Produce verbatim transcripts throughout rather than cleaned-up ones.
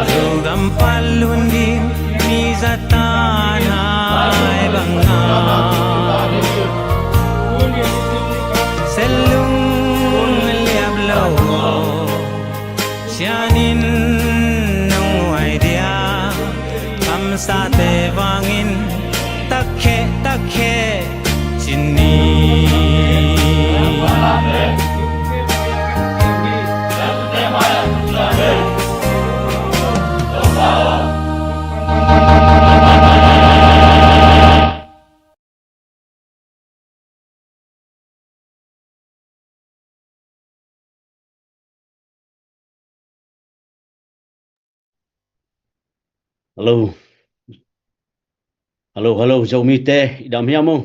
Zogam pan lun ding mi zatan hai banga, sellung liap lo sianin nong uai dia, kamsate vangin takkheh takkheh cin ni. Hello. Hello, hello, Zomite, i dam hiam o?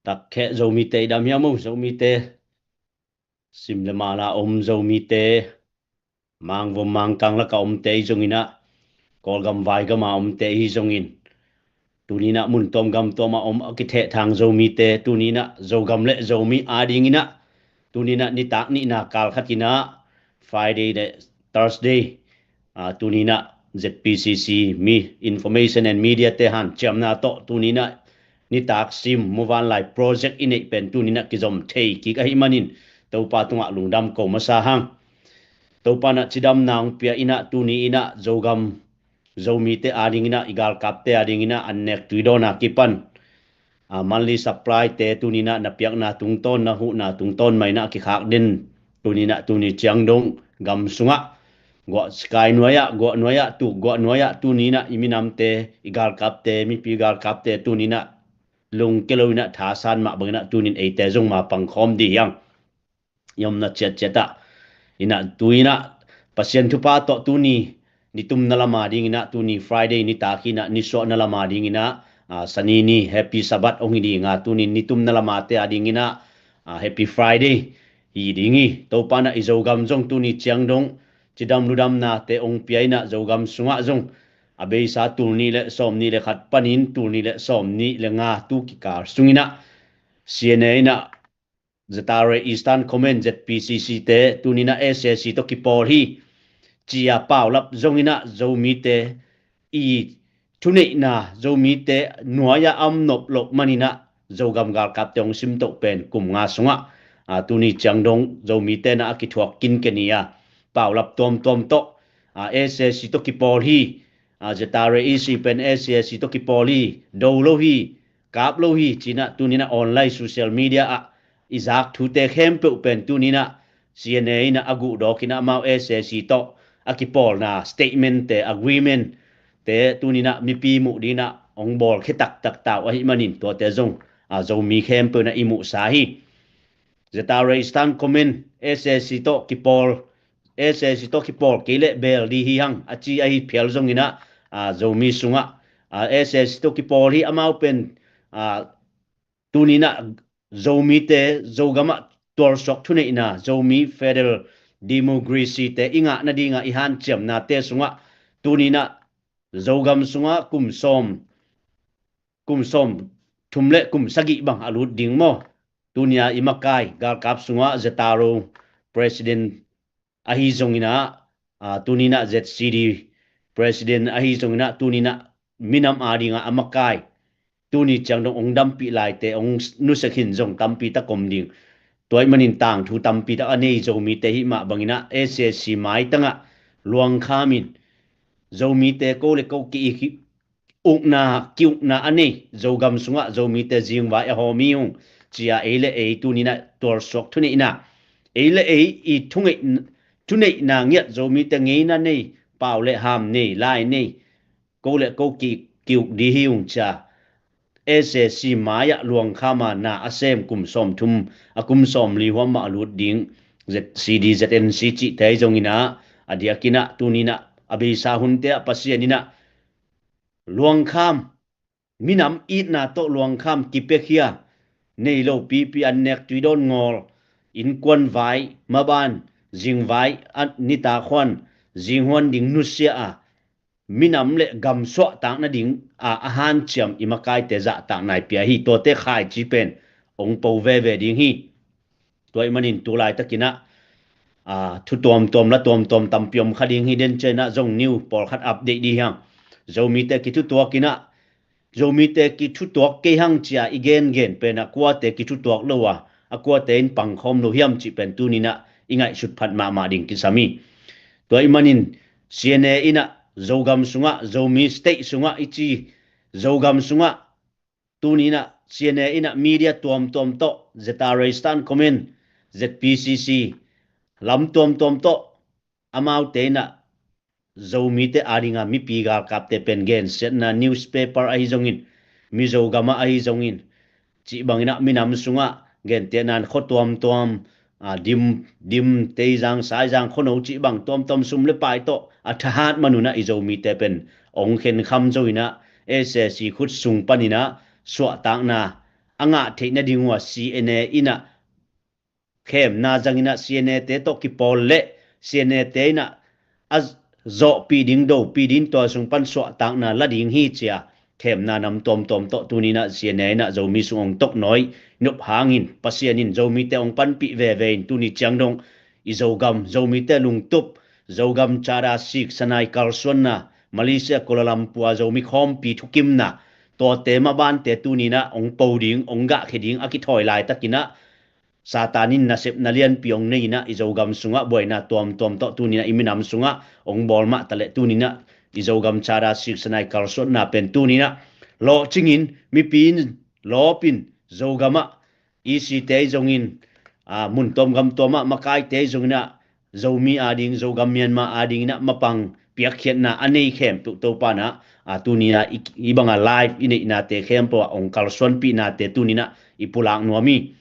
Takkheh Zomite, i dam hiam o? Zomite, sim le mala om Zomite, mangvom mangkang laka omte i zonginah, Kawlgam vaigama omte i zongin, tuninah mun tuam gam tuama om a kithehthang Zomite, tuninah Zogam le Zomi adinginah, tuninah nitak nihna kal khatinah, Friday le Thursday, ah, tuninah Z P C C mi Information and Media te hanciamna tawh tuninah nitak sim muvanlai project i neih pen tuninah kizom thei kik ahih manin Topa tungah lungdam ko masa hang. Topa nah cidamna hong pia inah tuni inah Zogam Zomite adinginah i galkapte adinginah annek tuidawna kipan, ah, monthly supply te tuninah na piakna tungtawn, na huhna tungtawn mainah kikhak den tuninah tuni ciang dong gam sungah guah sikai nuai-ah, guah nuai-ah, tuk guah nuai-ah tuninah i minamte, i galkapte, mipi galkapte tuninah lungke lo inah thasan mah banginah tunin eite zong ma pangkhawm dih hiang. I omna ciatciatah inah tu inah Pasian thupha tawh tuni nitumna lama dinginah tuni Friday nitak inah nisuahna lama dinginah, ah, Sani ni Happy Sabbath ong hi dinga tunin nitumna lamate adinginah, ah, Happy Friday hi ding hi. Topa nah i Zogam zong tuni ciang dong cidam ludamnate ong pia inah Zogam sungah zong a beisa tul nih le sawm nih le khat panin tul nih le sawm nih le nga tu kikal sunginah C N A inah Zatare Eastern Command Z P C C te tuninah S A C tawh kipawl hi ci-a paulap zonginah Zomite i thuneihna Zomite nuai-ah a om nop loh maninah Zogam galkapte hong simtoh pen kum nga sungah, ah, tuni ciang dong Zomite nah a kithuak kinken hi a, paulap tuamtuam tawh, ah, S A C tawh kipawl hi, ah, Zatare E C pen S A C tawh kipawl hi, do lo hi, kap lo hi cinah tuninah online social media ah i zak thute khempeuh pen tuninah C N A inah a guhdawk inah amau S A C tawh a kipawlna statement te, agreement te tuninah mipi muh dinah hong bawlkhia taktak tau ahih manin tuate zong, ah, Zomi khempeuh nah i muhsa hi. Zatare Eastern Command S A C tawh kipawl, S A C tawh kipawl kei leh bel dih hi hang a ci ahi phial zonginah, ah, Zomi sungah, ah, S A C tawh kipawl hi amau pen, ah, tuninah Zomite Zogamah tualsuak thuneihna Zomi Federal Democracy te i ngah nadinga i hanciamnate sungah tuninah Zogam sungah kum sawm, kum sawm thum le kum sagih bang a lut ding maw? Tunia i makai galkap sungah Zataro President ahi zonginah, ah, tuninah Z C D President ahi zonginah tuninah minam adinga a makai tuni ciang dong hong dampih laite hong nusia khin zong tampi tak om ding. Tua ahih manin tangthu tampi tak a nei Zomite hih mah banginah S A C maitangah luangkham in Zomite ko le ko ki-ukna, ki-ukna a nei Zogam sungah Zomite zingvai a hawm hi ung ci-a ei le ei tuninah tualsuak thuneihna, ei le ei i thungeih, thuneihna ngiat Zomite ngeina nei, pau le ham nei, lai nei, ko le ko ki, ki-uk dih hi ung ci-a S A C mai-ah luangkhama na a sem kum sawmthum, a kum sawmli huam mah a lut ding Z C D Z N C cihte ahi zonginah a diakinah tuninah a beisa hunte ah Pasian inah luangkham, minam itna tawh luangkham kipiakhia nei lo pipi, annek tuidawn ngawl, innkuan vai maban, zingvai a nitak huan, zinghuan ding nusia a, minam le gam suahtak nading a, a hanciam i makaite zahtak nai pia hi. Tuate khaici pen hong po veve ding hi. Tua ahih manin tu laitakinah, a, thu tuamtuam la tuamtuam tampi om kha ding hi. Den cianah zong new pawlkhat update dih hiang. Zomite kithutuak inah, Zomite kithutuak kei hang cia i gengen penah kuate kithutuak lo a, a kuate in pangkhawm lo hiam cih pen tuninah i ngaihsut phat mahmah ding kisam hi. Tua i manin C N A inah Zogam sungah, Zomi State sungah i ci, Zogam sungah tuninah C N A inah media tuamtuam tawh, Zeta Reistan Comment, Z P C C lam tuamtuam tawh, amaute inah Zomite adinga mipi galkapte pen gensiatna newspaper ahi zongin, Mizo gamah ahi zongin, cih banginah minam sungah gentehnan khua tuamtuam, a, Dim, Dim, Teizang, Saizang, Khuano cih bang tuamtuam sum le pai tawh a thahat manunah i Zomite pen ong khenkham zo inah S A C khut sung paninah suahtakna a ngah theih nading uh a C N A inah khemna zanginah C N A te tawh kipawl le C N A te inah a zawhpih ding, dopih ding, tua sung pan suahtakna la ding hi cia khemna nam tuamtuam tawh tuninah C N A inah Zomi sung ong toknawi nop hangin Pasian in Zomite ong panpih veve in tuni ciang dong i Zogam, Zomite lungtup, Zogam Chada Sikh Sanai kalsuanna Malaysia Kuala Lumpur a Zomi khawmpi thukimna tuate mabante tuninah ong po ding, ong gahkhia ding a kithawi laitakinah Satan in nasepna lianpi ong nei inah i Zogam sungah buaina tuamtuam tawh tuninah i minam sungah ong bawl mah taleh tuninah i Zogam Chada Sikh Sanai kalsuanna pen tuninah lawhcingin mipi in lawpin Zogamah E C te zongin, a, mun tuam gam tuamah makaite zonginah Zomi ading, Zogam Myanmar adinginah mapang piakkhiatna a nei khempeuh Topanah, a, tuninah i, i banga live i neihnate khempeuh ah ong kalsuanpihnate tuninah i pulak nuam hi.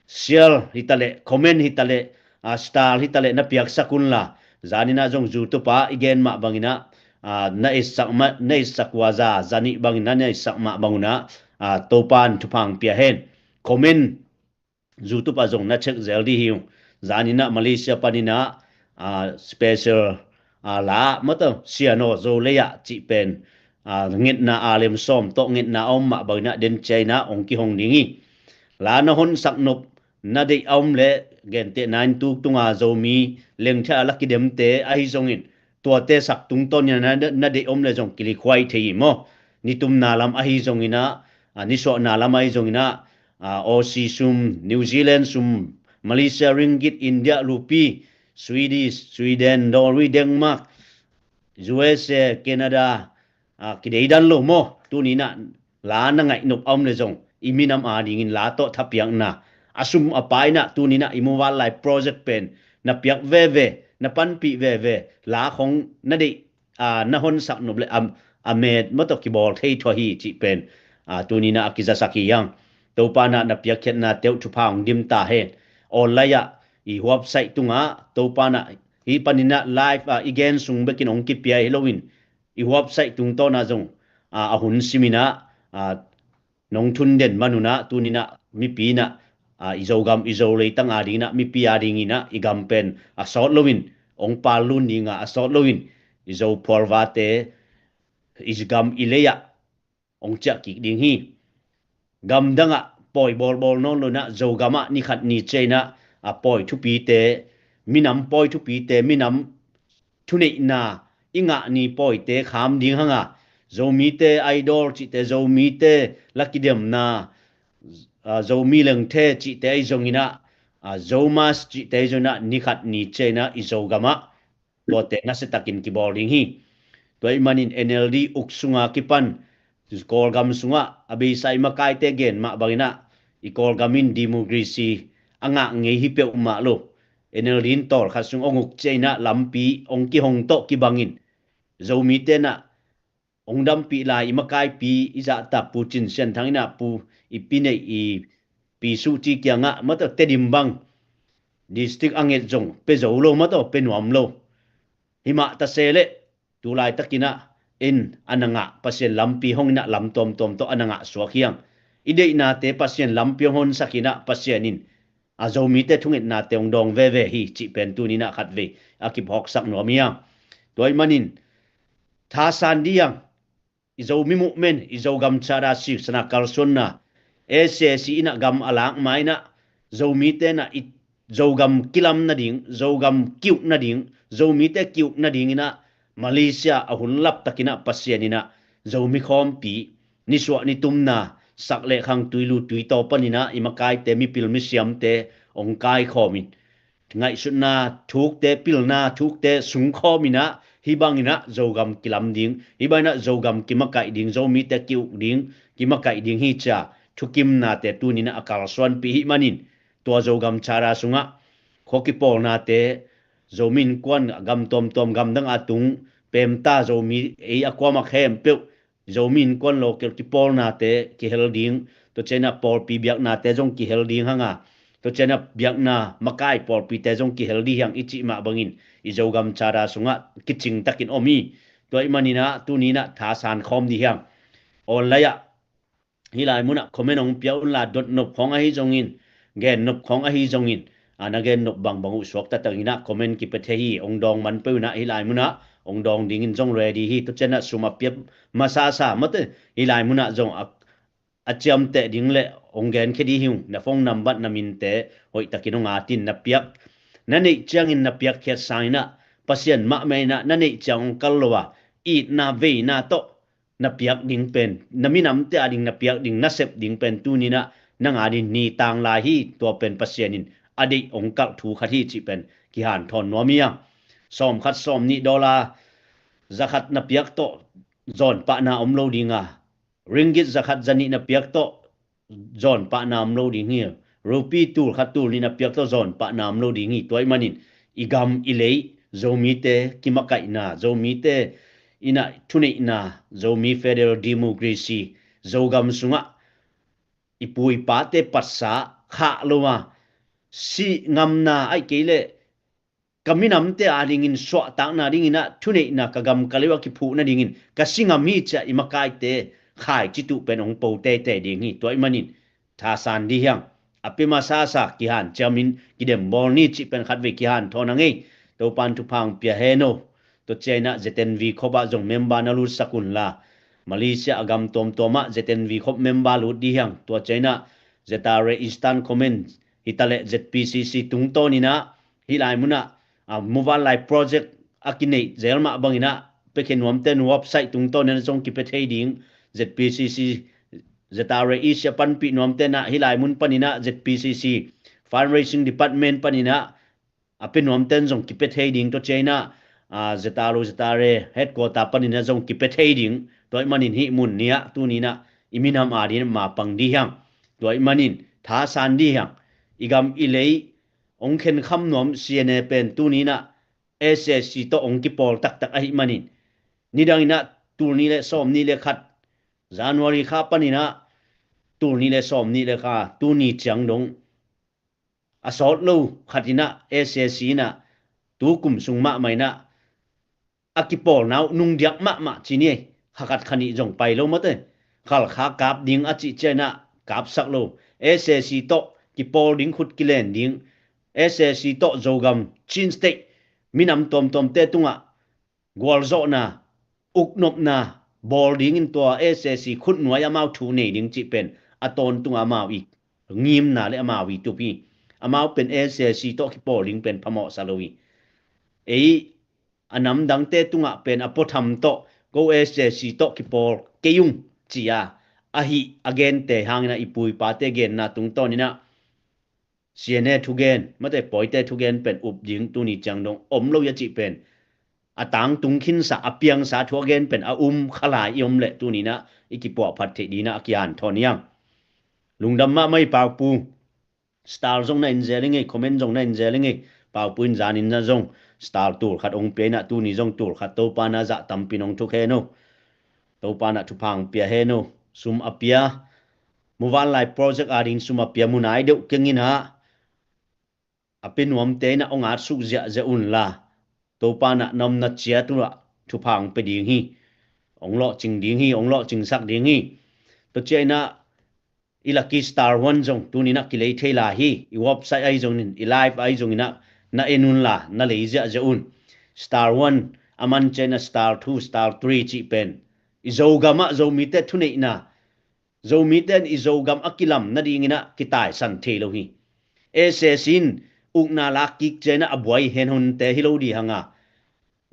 Share hitaleh, comment hitaleh, a, star hitaleh na piaksak unla, zaninah zong YouTube ah i gen mah banginah, a, na etsak mah, na etsak uh a za, zanih bangin na etsak mah bangunah, a, Topan thupha ong pia hen. Comment YouTube ah zong na check zel dih hi uh. Zaninah Malaysia paninah, a, special, a, la mataw Sian aw Zo lei ah cih pen, a, ngetna a lem sawm tawh ngetna a om mah banginah den ciainah ong kihong ding hi. La na honsak nop na deih a om le gentehna in tuktunga Zomi lengthia a la kidemte ahi zongin tuate sak tungtawn inah na, na deih om le zong kilikhuai thei hi maw? Nitumna lam ahi zonginah, a, nisuahna lam ahi zonginah, a, Aussie sum, New Zealand sum, Malaysia ringgit, India rupee, Swedish, Sweden, Norway, Denmark, U S A, Canada, a, kideidan lo maw? Tuninah la na ngaih nop a om le zong i minam adingin la tawh thapiakna a sum a painah tuninah i muval lai project pen na piak veve, na panpih veve, la khong na deih, a, na honsak nop le a, a met mataw kibawl thei thua hi cih pen, a, tuninah a kizasak hi hiang. Topanah na piakkhiatnate uh thupha ong dim ta hen. Online ah i website tungah Topanah hih paninah live ah i gen sung bekin ong kipia hi loin i website tungtawnah zong, a, a hun siminah, a, nong thun den manunah tuninah mipi inah, a, i Zogam i Zo leitang adinginah mipi adinginah i gam pen a sawt loin ong pallun dinga a sawt loin i Zo phualvate i gam i lei ah ong ciah kik ding hi. Gamdangah pawi bawlbawl nawn lo inah Zogamah nikhat ni ciainah a pawi thupite, minam pawi thupite, minam thuneihna i ngah ni pawite kham ding hanga Zomite idol cihte, Zomite la kidemna, a, Zomi lengthe cihte ahi zonginah, a, Zomas cihte ahi zonginah nikhat ni ciainah i Zogamah tuate nasiatakin kibawl ding hi. Tua i manin N L D uk sunga kipan Kawlgam sungah a beisa i makaite gen mah banginah i Kawlgam in democracy a ngah ngei hi peuhmah lo. N L D in tawlkhat sung ong uk ciainah lampi ong kihong tawh kibangin Zomite inah ong dampih lai i makaipi i zahtak Pu Cin Sian Thang inah Pu i pi neih i pi suhci kiangah mataw Tedim bang district a nget zong pe zo lo mataw pe nuam lo. Himah tase leh tulaitakinah in a na ngah Pasian lampi honginah lam tuamtuam tawh a na ngah suak hiang. I deihnate Pasian lampi hong honsakinah Pasian in a Zomite thungetnate hong dawng veve hi cih pen tuninah khatvei a kiphawksak nuam hiang. Tua i manin thasan diang i Zomi movement, i Zogam Chada Sikh Sana kalsuanna S A C inah gam a lak mainah Zomite inah i Zogam kilam nading, Zogam kiuk nading, Zomite kiuk nading inah Malaysia a hun laptak inah Pasian inah Zomi khawmpi nisuah nitumna sak le khang tuilu tuitaw paninah i makaite mipil misiamte ong kaikhawm in ngaihsutna thukte, pilna thukte sungkhawm inah hih bang inah Zogam kilam ding, hih bang inah Zogam kimakaih ding, Zomite kiuk ding, kimakaih ding hi cia thukimnate tuninah a kalsuanpih hih manin tua Zogam Charter sungah khua kipawlnate, Zomi Innkuan a gam tuamtuam gamdang a tung pemta Zomi ei a kuamak khempeuh Zomi Innkuan local kipawlnate kihel ding, tua cianah pawlpi biaknate zong kihel ding hanga, tua cianah biakna makai pawlpite zong kihel ding hiang i cih mah bangin i Zogam Charter sungah kicing takin om hi. Tua ih maninah tuninah thasan khawm ding hiang. Online ah hih lai munah comment hong pia unla, dot nop khawng ahi zongin, gen nop khawng ahi zongin, a na gen nop bangbang uh suakta takinah comment kipia thei hi. Hong dawng man peuh inah hih lai munah hong dawng dingin zong ready hi. Tua cianah sum a pia masasa mate hih lai munah zong a, a ciamteh ding le hong genkhia ding hi ung. Na phone number, na minte hoihtakin hong atin, na piak, na neih ciangin na piakkhiat sanginah Pasian mahmah inah na neih ciang hong kal lo a, itna veina tawh na piak ding pen, na minamte a ding na piak ding, na sep ding pen tuninah nang a ding ni tang lai hi. Tua pen Pasian in a deih hong kalh thu khat hi cih pen kihanthawn nuam hi a. Sawmkhat sawmnih dollar zakhat na piak tawh zawnpahna om lo ding a, ringgit zakhat zanih na piak tawh zawnpahna om lo ding hi. Rupi tulkhat tulnih na piak tawh zawnpahna om lo ding hi. Tua ih manin i gam i lei, Zomite kimakaihna, Zomite inah thuneihna, Zomi Federal Democracy, Zogam sungah i pu i pate patsa khah lo a, sih ngamna aih kei leh ka minamte a dingin suahtakna dinginah thuneihna ka gam ka leu a kiphuhna dingin ka si ngam hi cia i makaite khaici tuh pen hong po teitei ding hi. Tua ih manin thasan ding hiang. A pia masasa kihanciamin kidembawl ni cih pen khatvei kihanthawn a ngei. Topan thupha hong pia hen o. Tua cianah Z N V khop ah zong member na lutsak unla, Malaysia a gam tuamtuamah Z N V khop member lut ding hiang. Tua cianah Z R A Eastern Command hitaleh Z P C C tungtawninah hih lai munah a, Muvanlai Project a kineih zel mah banginah piakhia nuamte nu website tungtawninah zong kipia thei ding. Z P C C, Z R A Asia panpih nuamte nah hih lai mun paninah Z P C C Fundraising Department paninah a pia nuamte zong kipia thei ding. Tua cianah a, Z R O, Z R A headquarter paninah zong kipia thei ding. Tua ih manin hih mun ni-ah tuninah i minam a dingin mapang ding hiang. Tua ih manin thasan ding hiang. I gam i lei hong khenkham nuam C N A pen tuninah S A C tawh hong kipawl taktak ahih manin, nidanginah tulnih le sawmnih le khat January kha paninah tulnih le sawmnih le kha tuni ciang dong a sawt lo khatinah S A C inah tu kum sung mahmah inah a kipawlna uh nungdiak mahmah ci ni. Kha khat kha nih zong pai lo mate. Khalkha kap ding a cih cianah kapsak lo. S A C tawh kipawl ding, khut kilen ding. S A C tawh Zogam, Chin State minam tuamtuamte tungah gualzawhna, uknopna bawl dingin tua S A C khutnuai amau thu nei ding cih pen a tawntung amau i ngimna le amau i tup hi. Amau pen S A C tawh kipawl ding pen phamawhsa lo hi. Ei a namdangte tungah pen a puatham tawh ko S A C tawh kipawl kei ung ci-a ahi a gente hangin a i pu i pate genna tungtawninah C N A thugen, mate pawite thugen pen up ding tuni ciang dong om lo ia cih pen a tangtung khinsa, a piangsa thu a gen pen a um khalai i om leh tuninah i kipuahphat theih dinah a kihanthawn hiang. Lungdam mahmah i Paupu. Star zong na inzel i ngei, comment zong na inzel i ngei. Paupu in zaninah zong star tulkhat hong pia inah tuni zong tulkhat Topa na zah tampin hong thuk hen o. Topa na thupha hong pia hen o. Sum a pia, Muvanlai Project a ding sum a pia munai deuh kenginah a pia nuamte inah hong atsuk ziahziah unla, Topa na na omna ciat unah thupha hong pia ding hi. Hong lawhcing ding hi, hong lawhcingsak ding hi. Tua ciah inah i Lucky Star One zong tuninah kilei thei lai hi. I website ahi zongin, i live ahi zonginah na en unla, na lei ziahziah un. Star One a man ciah inah Star Two, Star Three cih pen i Zogamah Zomite thuneihna, Zomite in i Zogam a kilam nadinginah kitaisan thei lo hi. S A C in ukna lak kik ciangin ah a buai hen hunte hi lo ding hang a,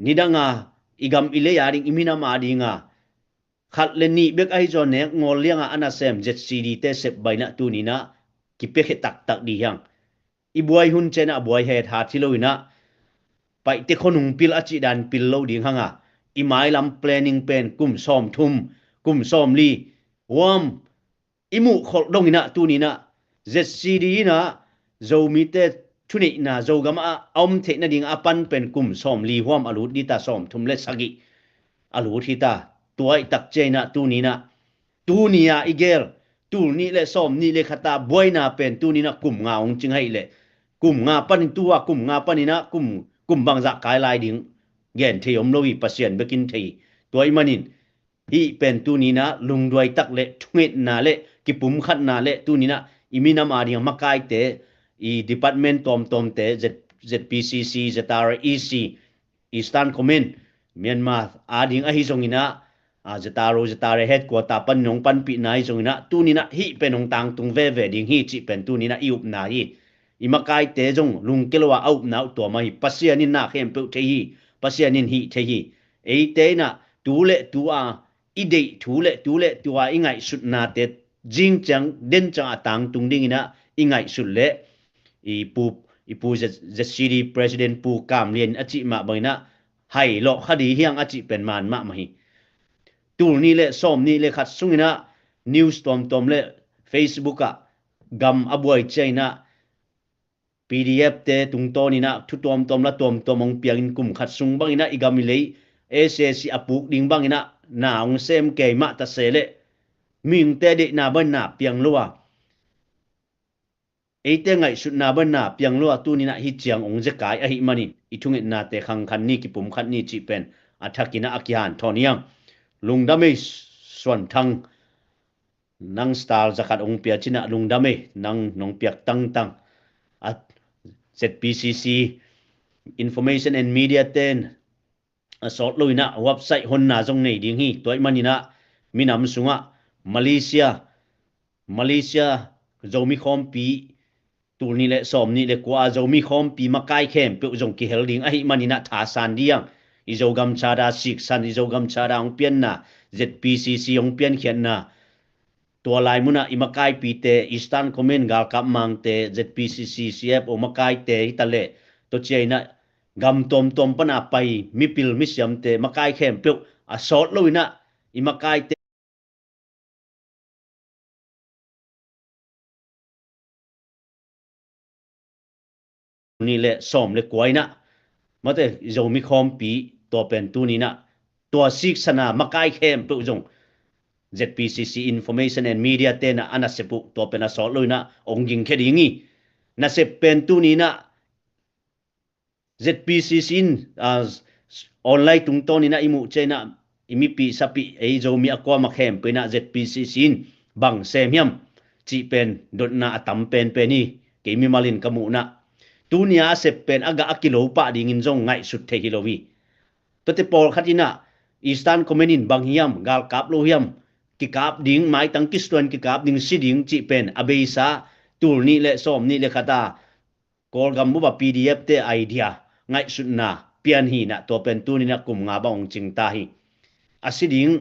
nidang a i gam i lei a ding, i minam a ding a khat le nih bek ahi zong nek ngawl liang a a nasem Z C D te sep bang in ah tuni in ah kipia khia taktak ding hi hang. I buai hun ciangin ah a buai hethat hi lo in ah, paihte khuanung pil a cih dan pil lo ding hang a, i mailam planning pen kum sawmthum, kum sawmli huam i muh kholh dong in ah tuni in ah Z C D in ah Zomite thuneihna Zogam ah a om theih nading a pan pen kum sawmli huam a lut ding ta, sawmthum le sagih a lut hi ta. Tua ahih tak ciangin ah tuni in ah, tuni a i gel, tul nih le sawm nih le khat a buaina pen tuni in ah kum nga hong cing ahih leh, kum nga panin, tu a kum nga panin ah kum, kum bangzah kai lai ding gen thei om lo hi, Pasian bek in thei hi. Tua ahih manin hih pen tuni in ah lungduai tak le thungetna le kipumkhatna le tuni in ah i minam a ding a makaite, i department tuamtuamte, Z-, Z P C C, Z R A E C, Eastern Command, Myanmar a ding ahi zongin ah, a, Z R O, Z R A headquarter panin hong panpihna ahi zongin ah, tuni in ah hih pen hong tangtung veve ding hi cih pen tuni in ah i upna hi. I makaite zong lungkia lo a a upna uh tua mah hi. Pasian in na khempeuh thei hi. Pasian in hih thei hi. Eite in ah tu le tu a i deih thu le tu le tu a i ngaihsutnate zing ciang den ciang a tangtung ding in ah i ngaihsut leh, i pu, i pu Z-, Z C D President Pu Kam Lian a cih mah bang in ah hai lawh kha ding hi hang a cih pen man mahmah hi. Tul nih le sawm nih le khat sung in ah news tuamtuam le Facebook ah gam a buai ciangin ah P D F te tungtawn in ah thu tuamtuam la tuamtuam hong piangin kum khat sung bang in ah i gam i lei S A C a puk ding bang in ah na hong sem kei mah ta se leh, mihingte deihna bang in na piang lo a, eite ngaihsutna bang in na piang lo a, tuni in ah hih ciang hong zekai ahih manin i thungetnate khangkhan ni, kipumkhat ni cih pen a thak in ah a kihanthawn hi hang. Lungdam ei Suan Thang, nang star za khat hong pia cin ah lungdam ei, nang nong piak tangtang. A Z P C C Information and Media ten a sawt lo in ah website honna zong nei ding hi. Tua ahih manin ah minam sungah Malaysia, Malaysia Zomi Khawmpi, tul nih le sawm nih le kua a Zomi Khawmpi makai khempeuh zong kihel ding ahih manin ah thasan ding. I Zogam Charter siksan, i Zogam Charter hong pianna, Z P C C hong piankhiatna, tua lai munah i makaipite, Eastern Command galkap mangte, Z P C C, C F O makaite hi ta leh, tua ciangin ah gam tuamtuam pan a pai mipil misiamte, makai khempeuh a sawt lo in ah i makaite nih le sawm le kua in ah, mate, Zomi Khawmpi, tua pen tuni in ah tua siksan a makai khempeuh zong Z P C C Information and Media ten ah a nasep uh tua pen a sawt lo in ah hong gingkhia ding hi. Nasep pen tuni in ah Z P C C in, ah, online tungtawn in ah i muh ciangin ah i mipih sapih ei Zomi a kuamah khempeuh in ah Z P C C in bang sem hiam cih pen dotna a tam penpen hi. Kei mimal in ka muhna, tuni a sep pen a gah a kilo pah dingin zong ngaihsut thei hi lo hi. Tuate pawlkhat in ah Eastern Command in bang hiam, galkap lo hiam, kikap ding, maitang kisuan kikap ding, si ding cih pen a beisa tul nih le sawm nih le khat a Kawlgam bup a P D F te idea, ngaihsutna pian hi in ah tua pen tuni in ah kum nga bang hong cing ta hi. A si ding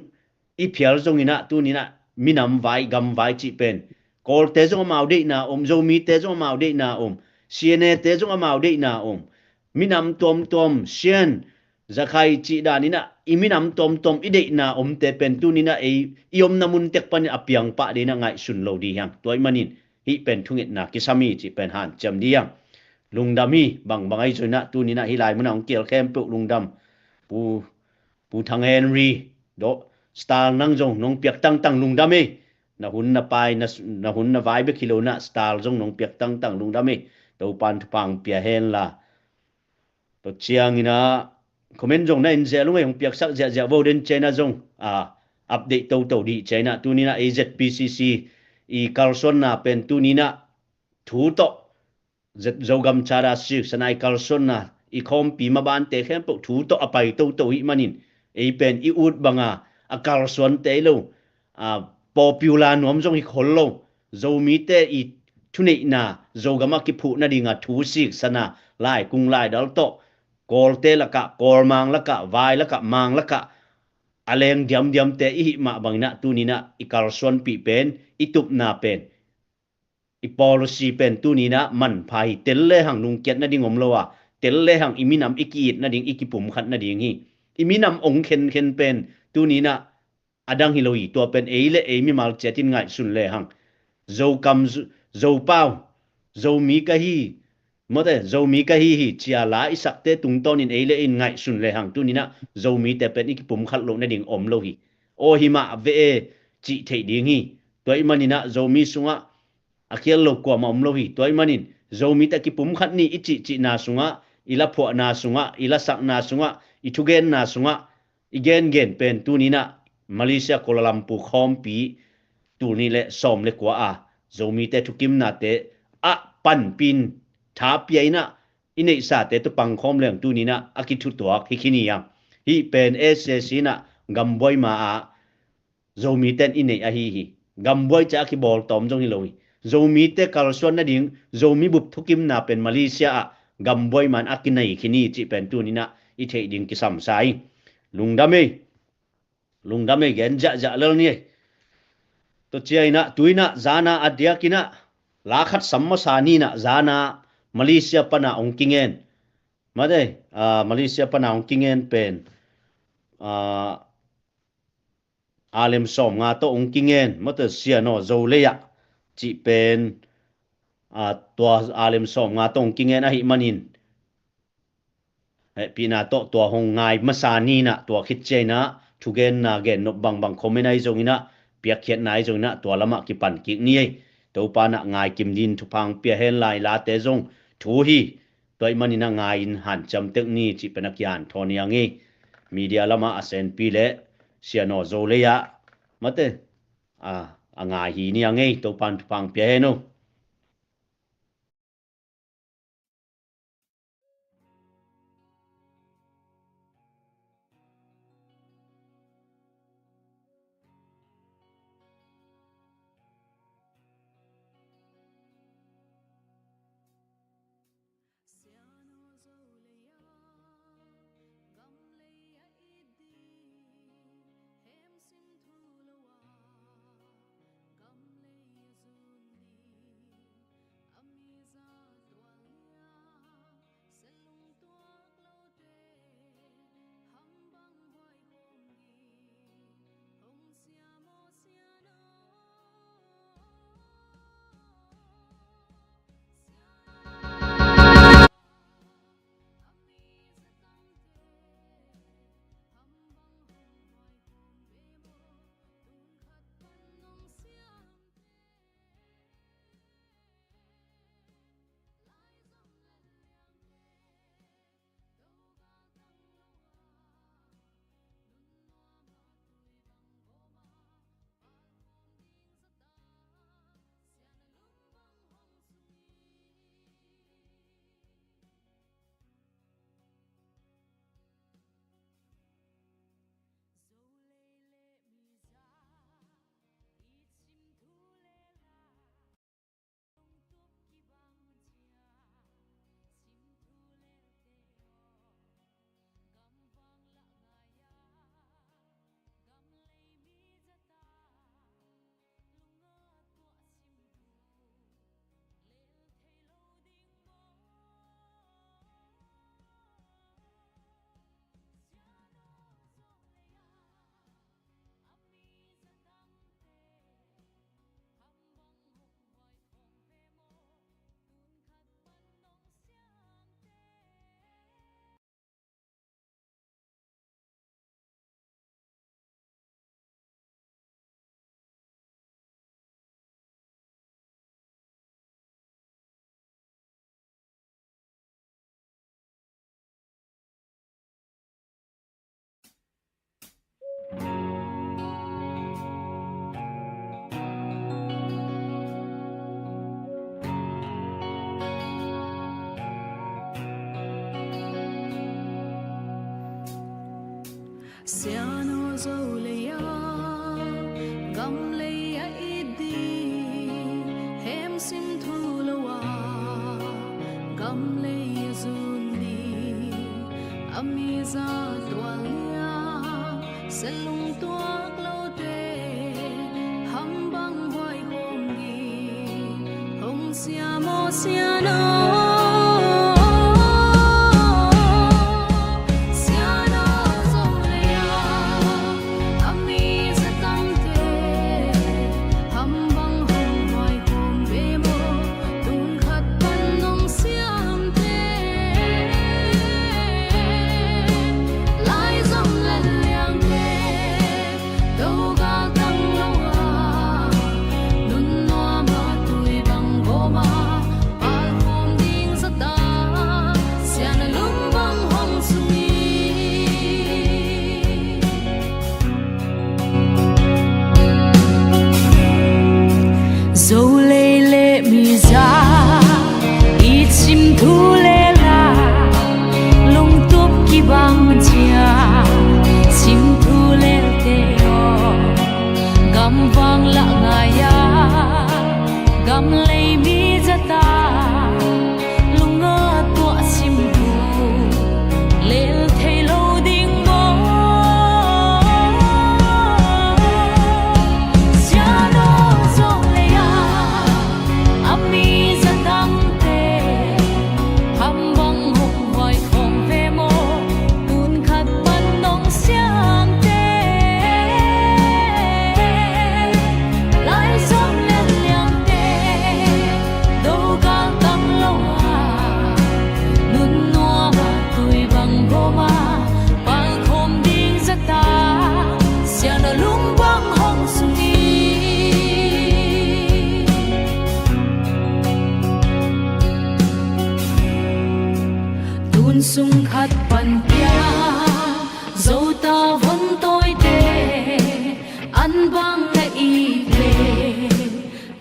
i phial zongin ah tuni in ah minam vai, gam vai cih pen, Kawlte zong amau deihna om, Zomite zong amau deihna om, C N A te zong amau deihna om, minam tuamtuam, Shan, Zakhai cih dan in ah i minam tuamtuam i deihna omte pen tuni in ah ei i omna mun tek panin a piang pah ding in ah ngaihsun lo ding hi hang. Tua ahih manin hih pen thungetna kisam hi cih pen hanciam ding hi hang. Lungdam hi, bangbang ahi zongin ah tuni in ah hih lai munah hong kihel khempeuh lungdam. Pu, Pu Thang Henry, Doh, star nang zong nong piak tangtang lungdam hi. Na hun na pai, na, na hun na vai bek hi lo in ah star zong nong piak tangtang lungdam hi. Topan thupha pia hen la. Tua ciangin ah comment zong na en ziah lungei, hong piaksak ziahziah vo den ciangin ah zong, ah, update toto dih ciangin ah tuni in ah ei Z P C C i kalsuanna pen tuni in ah thu tawh, Z-, Zogam Charter siksan a i kalsuanna, i khawmpi mabante khempeuh thu tawh a pai toto ahih manin ei pen i ut banga a kalsuante hi lo, a, popular nuam zong hi khol lo, Zomite i thuneihna Zogam ah kiphuh nadinga thu siksana laikung laidal tawh Kawlte lakah, Kawlmang lakah, vai lakah, mang lakah a leng diamdiamte i hih mah banginah tuninah i kalsuanpih pen, i tupna pen, i policy pen tuninah manpha hi. Tel lehang lungkiat nading om lo a, tel lehang i minam i ki-it nading, i kipumkhat nading hi. I minam ong khenkhen pen tuninah a dang hi lo hi. Tua pen ei le ei mimal ciatin ngaihsun lehang Zokam, Zo-, Zopau, Zomi ka hi, mawte, Zomi ka hi hi cia la i sakte tungtawnin ei le in ngaihsun lehang tuninah Zomite pen i kipumkhat loh nading om lo hi. Aw hi mah ve e cih theih ding hi. Tua ih maninah Zomi sungah a khial lo kuamah om lo hi. Tua ih manin Zomite kipumkhat ni i cihcihna sungah, i laphuahna sungah, i lasakna sungah, i thugenna sungah i gengen pen tuninah Malaysia Kuala Lumpur khawmpi tul nih le sawm le kua a Zomite thukimnate ah panpin thapiainah i neihsate tawh pangkhawm leng tuninah a kithutuak hi khin hi ang. Hih pen S A C inah gambuai ma ah Zomite in i neih ahi hi. Gambuai cia a kibawl tawm zong hi lo hi. Zomite kalsuan nading Zomi bup thukimna pen Malaysia ah gambuai man a kinei khin hi cih pen tuninah i theih ding kisamsa hi. Lungdam ei. Lungdam ei gen ziahziah lel ni ei. Tua cia inah tuinah zana a diakinah la khat sam masa ninah zana Malaysia pana ong kingen. Mate, ah, Malaysia pana ong kingen pen, ah, alem sawm nga tawh ong kingen, mate, Sianaw Zo lei ah cih pen, ah, tua alem sawm nga tawh ong kingen ahih manin hehpihna tawh tua hong ngai masa ninah tua khit ciainah thugenna gennop bangbang comment ahi zonginah piakkhiatna ahi zonginah tua lamah kipan kik ni ei. Topa nah ngai kim din thupha pia hen lai late zong thu hi. Tua ih maninah ngai-in hanciam tek ni cih pen a kihanthawn hi ang ei. Media lamah a senpi le Sianaw Zo lei ah mate, a, a ngai hi ni ang ei. Topan thupha pia hen o. Sianaw Zo lei ah gam lei a it ding hem sim thu lo a Salung tuak lote ham bang huai khawm ding hong siam aw, sian aw. Sian aw, zong lei a, a mi zatangte ham bang hong huai khawm ve maw? Tun khat pan nong siamte, lai zom lel liangte, do gal tang lo a, nun nuam a tui bang gawm a, pal khawm ding zata, sian a lung bang hong sung hi. Zo lei le miza i cim thu le la, lungtup kibang cia cim thu lelte aw, gam vang lah ngai a, gam lei mi zata lunga tuah sim thu lel thei lo ding maw? Sian aw, zong lei a, a mi zatangte ham bang hong huai khawm ve maw? Tun khat pan nong siamte, lai zom lel liangte, do gal tang lo a, nun nuam a tui bang gawm a, pal khawm ding zata, sian a lung bang hong sung hi. Tun sung khat pan pia, Zota von tawite an bang na it le,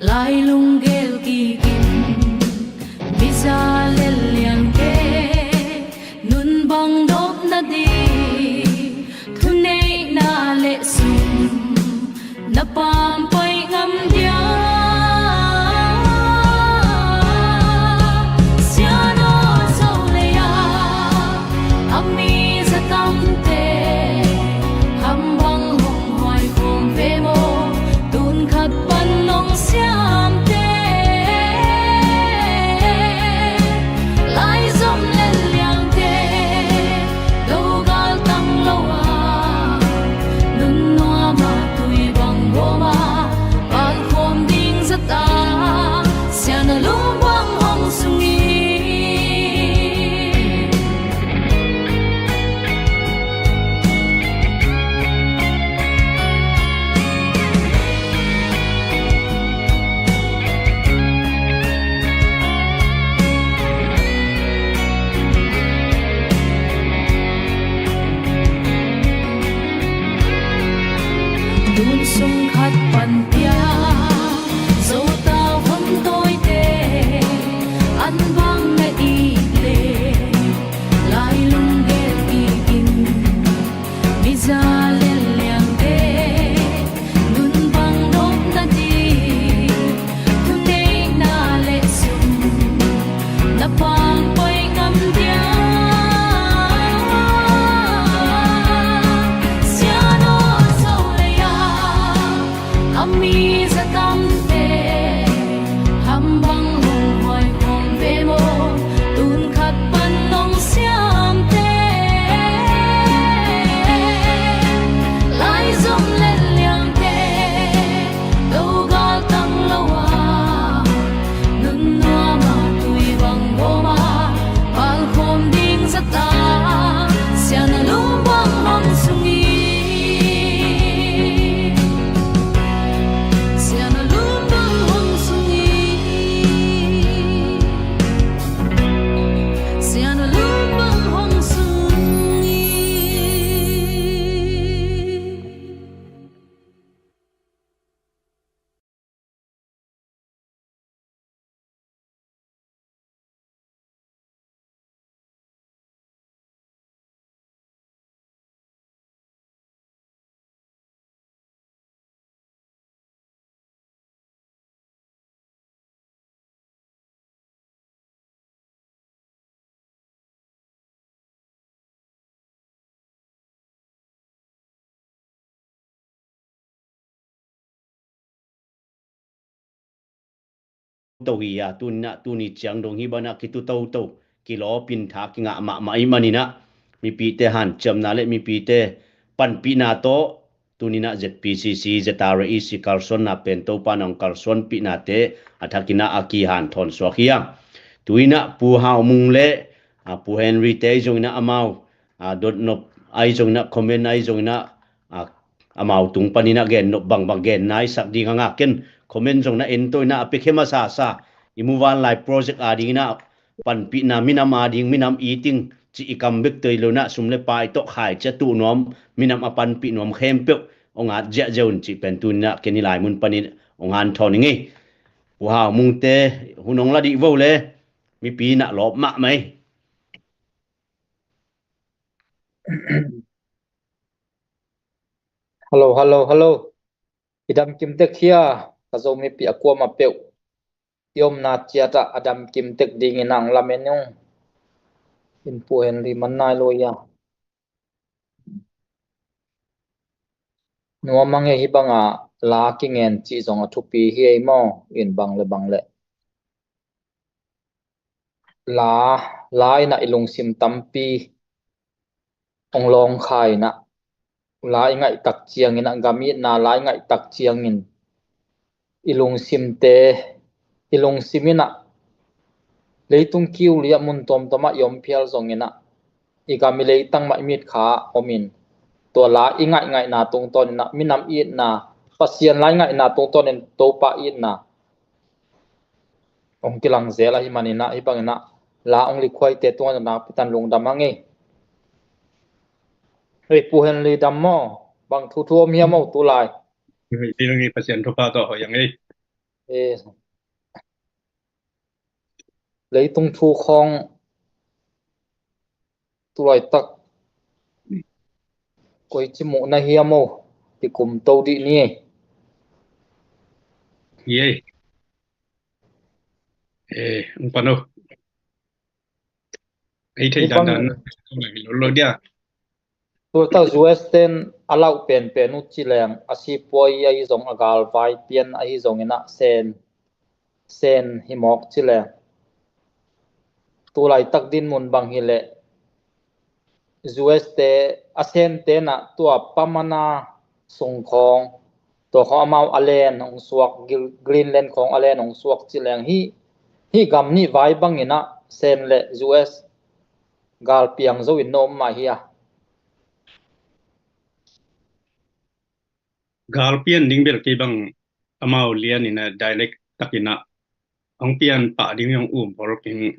lai lunggel kikin, miza lel liangte nun bang dawp nading, thuneihna le sum na pampai ngam dia. Sian aw, zo lei a, a mi zatangte ham bang hong huai khawm ve maw? Tun khat pan nong siamte, lai zom lel liangte, do gal tang lo a, nun nuam a tui bang gawm a, pal khawm ding zata, sian a lung bang hong sung hi. Tun sung khat pan pia, Zota von tawite an bang na it le, lai lunggel kikin, miza lel liangte nun bang dawp nading, thuneihna le sum na pampai ngam dia. Sian aw, zo lei a, a mi toto hi a, tuninah tuni ciang dong hi banah kitu toto, kilawpin tha kingah mahmah i maninah mipite hanciamna le mipite panpihna tawh tuninah Z P C C, Z R A E C kalsuanna pen Topa nong kalsuanpihnate a thakinah a kihanthawn suak hi a. Tuinah Pu Hau Mung le a, Pu Henry te ahi zonginah amau a, dotnop ahi zonginah, comment ahi zonginah a, amau tung paninah gennop bangbang genna i sak ding a ngak ken comment zonginah ento inah a pekhe masasa i muvanlai project a dinginah panpihna minam a ding minam eating ci i kam bek toi lo inah sum le pai tawh khaici a tuh nuam minam a panpih nuam khempeuh ong at ziahziah un cih pen tuninah ken i lai mun panin ong hanthawn i ngei. Pu Hau Mungte hun ong la dih vo le mipi inah lawp mahmah ei. Hello, hello, hello. I dam kim tek hia, ka Zomi pi a kuamah peuh i omna ciatah a dam kim tek dingin ang lamen ung. In Pu Henry man nai lo ia. Nuam a ngei hi banga la kingen cih zong a thupi hi ei maw, in bang le bang le. La, la inah i lungsim tampi ong lawngkha inah, la i ngaihtak cianginah, gam itna la i ngaihtak ciangin i lungsimte, i lungsim inah leitung kiuliah mun tuamtuamah i om phial zonginah i gam i leitang mah i mitkha omin tua la i ngaihngaihna tungtawninah minam itna, Pasian la i ngaihna tungtawnin Topa itna ong kilang zel ahi maninah, hi banginah la ong likhuaite tungah nakpitan lungdam a ngei. Hei, Pu Henry dam maw? Bang thuthu om hiam maw tulai? Hei, Pasian thupha tawh hoih a ngei. Eh, leitung thu khawng tulaitak koici muh na hiam aw? Kikum to dih ni ei. Hi ei. Eh, ang pano. Ei thei dandan lo lo dia. Tulaitak U S ten a lauh penpen uh ci leng a sipuai ahi zong a galvai pian ahi zongin ah Sen, Sen hi mawk ci leng. Tulaitak dinmun bang hileh U S te a Sen tenah tua pamana sung khawng, tua khawng amau a len hong suak, Greenland khawng a len hong suak ci leng hi, hi gam nih vai bangin ah Sen le U S galpiang zo in na om mah hi a. Galpian ding bel kei bang amau lian in a direct takin ah hong pian pah ding hong um hol keng.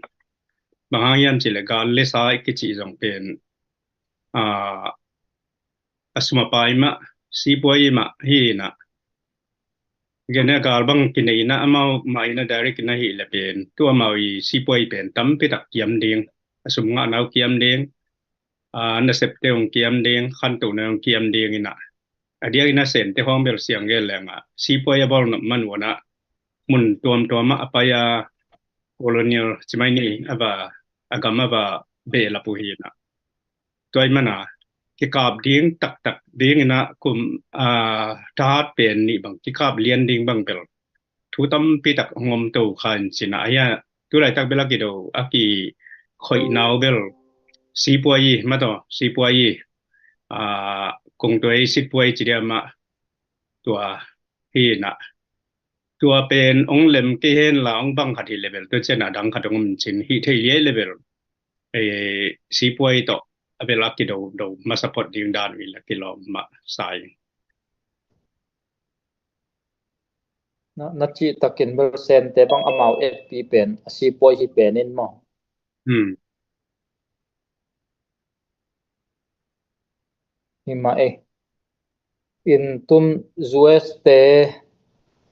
Bang hang hiam cih leh gal le sa i kicih zong pen a, a sum a pai mah, sipuai mah hi in ah. Gen a gal bang kinei in ah amau mah in a direct in ah hi le pen tu amau i sipuai pen tampi tak kiam ding, a sum ngahna uh kiam ding, a, nasepte hong kiam ding, khantohna hong kiam ding in ah. A diakin a Sente hong bel siang gel leng ah sipuai a bawl nop man uh in ah mun tuamtuam ah a pai a colonial ci mai ni a va, a gam a va behlap uh hi in ah. Tua ahih man a kikap ding taktak ding in ah kum, a, thahat pen nih bang kikap lian ding bang bel thu tampi tak hong om to kha in cin ah, a hia tulaitak bel a kido a kikhoihna uh bel sipuai i mah tawh, sipuai i, a, kungtuai sipuai ci dia mah tua hi in ah. Tua pen hong lem kei hen la hong bang khat hi le bel tu cian a dang khat hong om cin hi thei liai le bel, e, sipuai tawh a bel a kido do masa phot ding dan uh hi la kilawm mah sa ing. Na, na cih takin bel Sente bang amau etpi pen a sipuai hi pen in maw? Hmm. Hi mah e. In tun U S te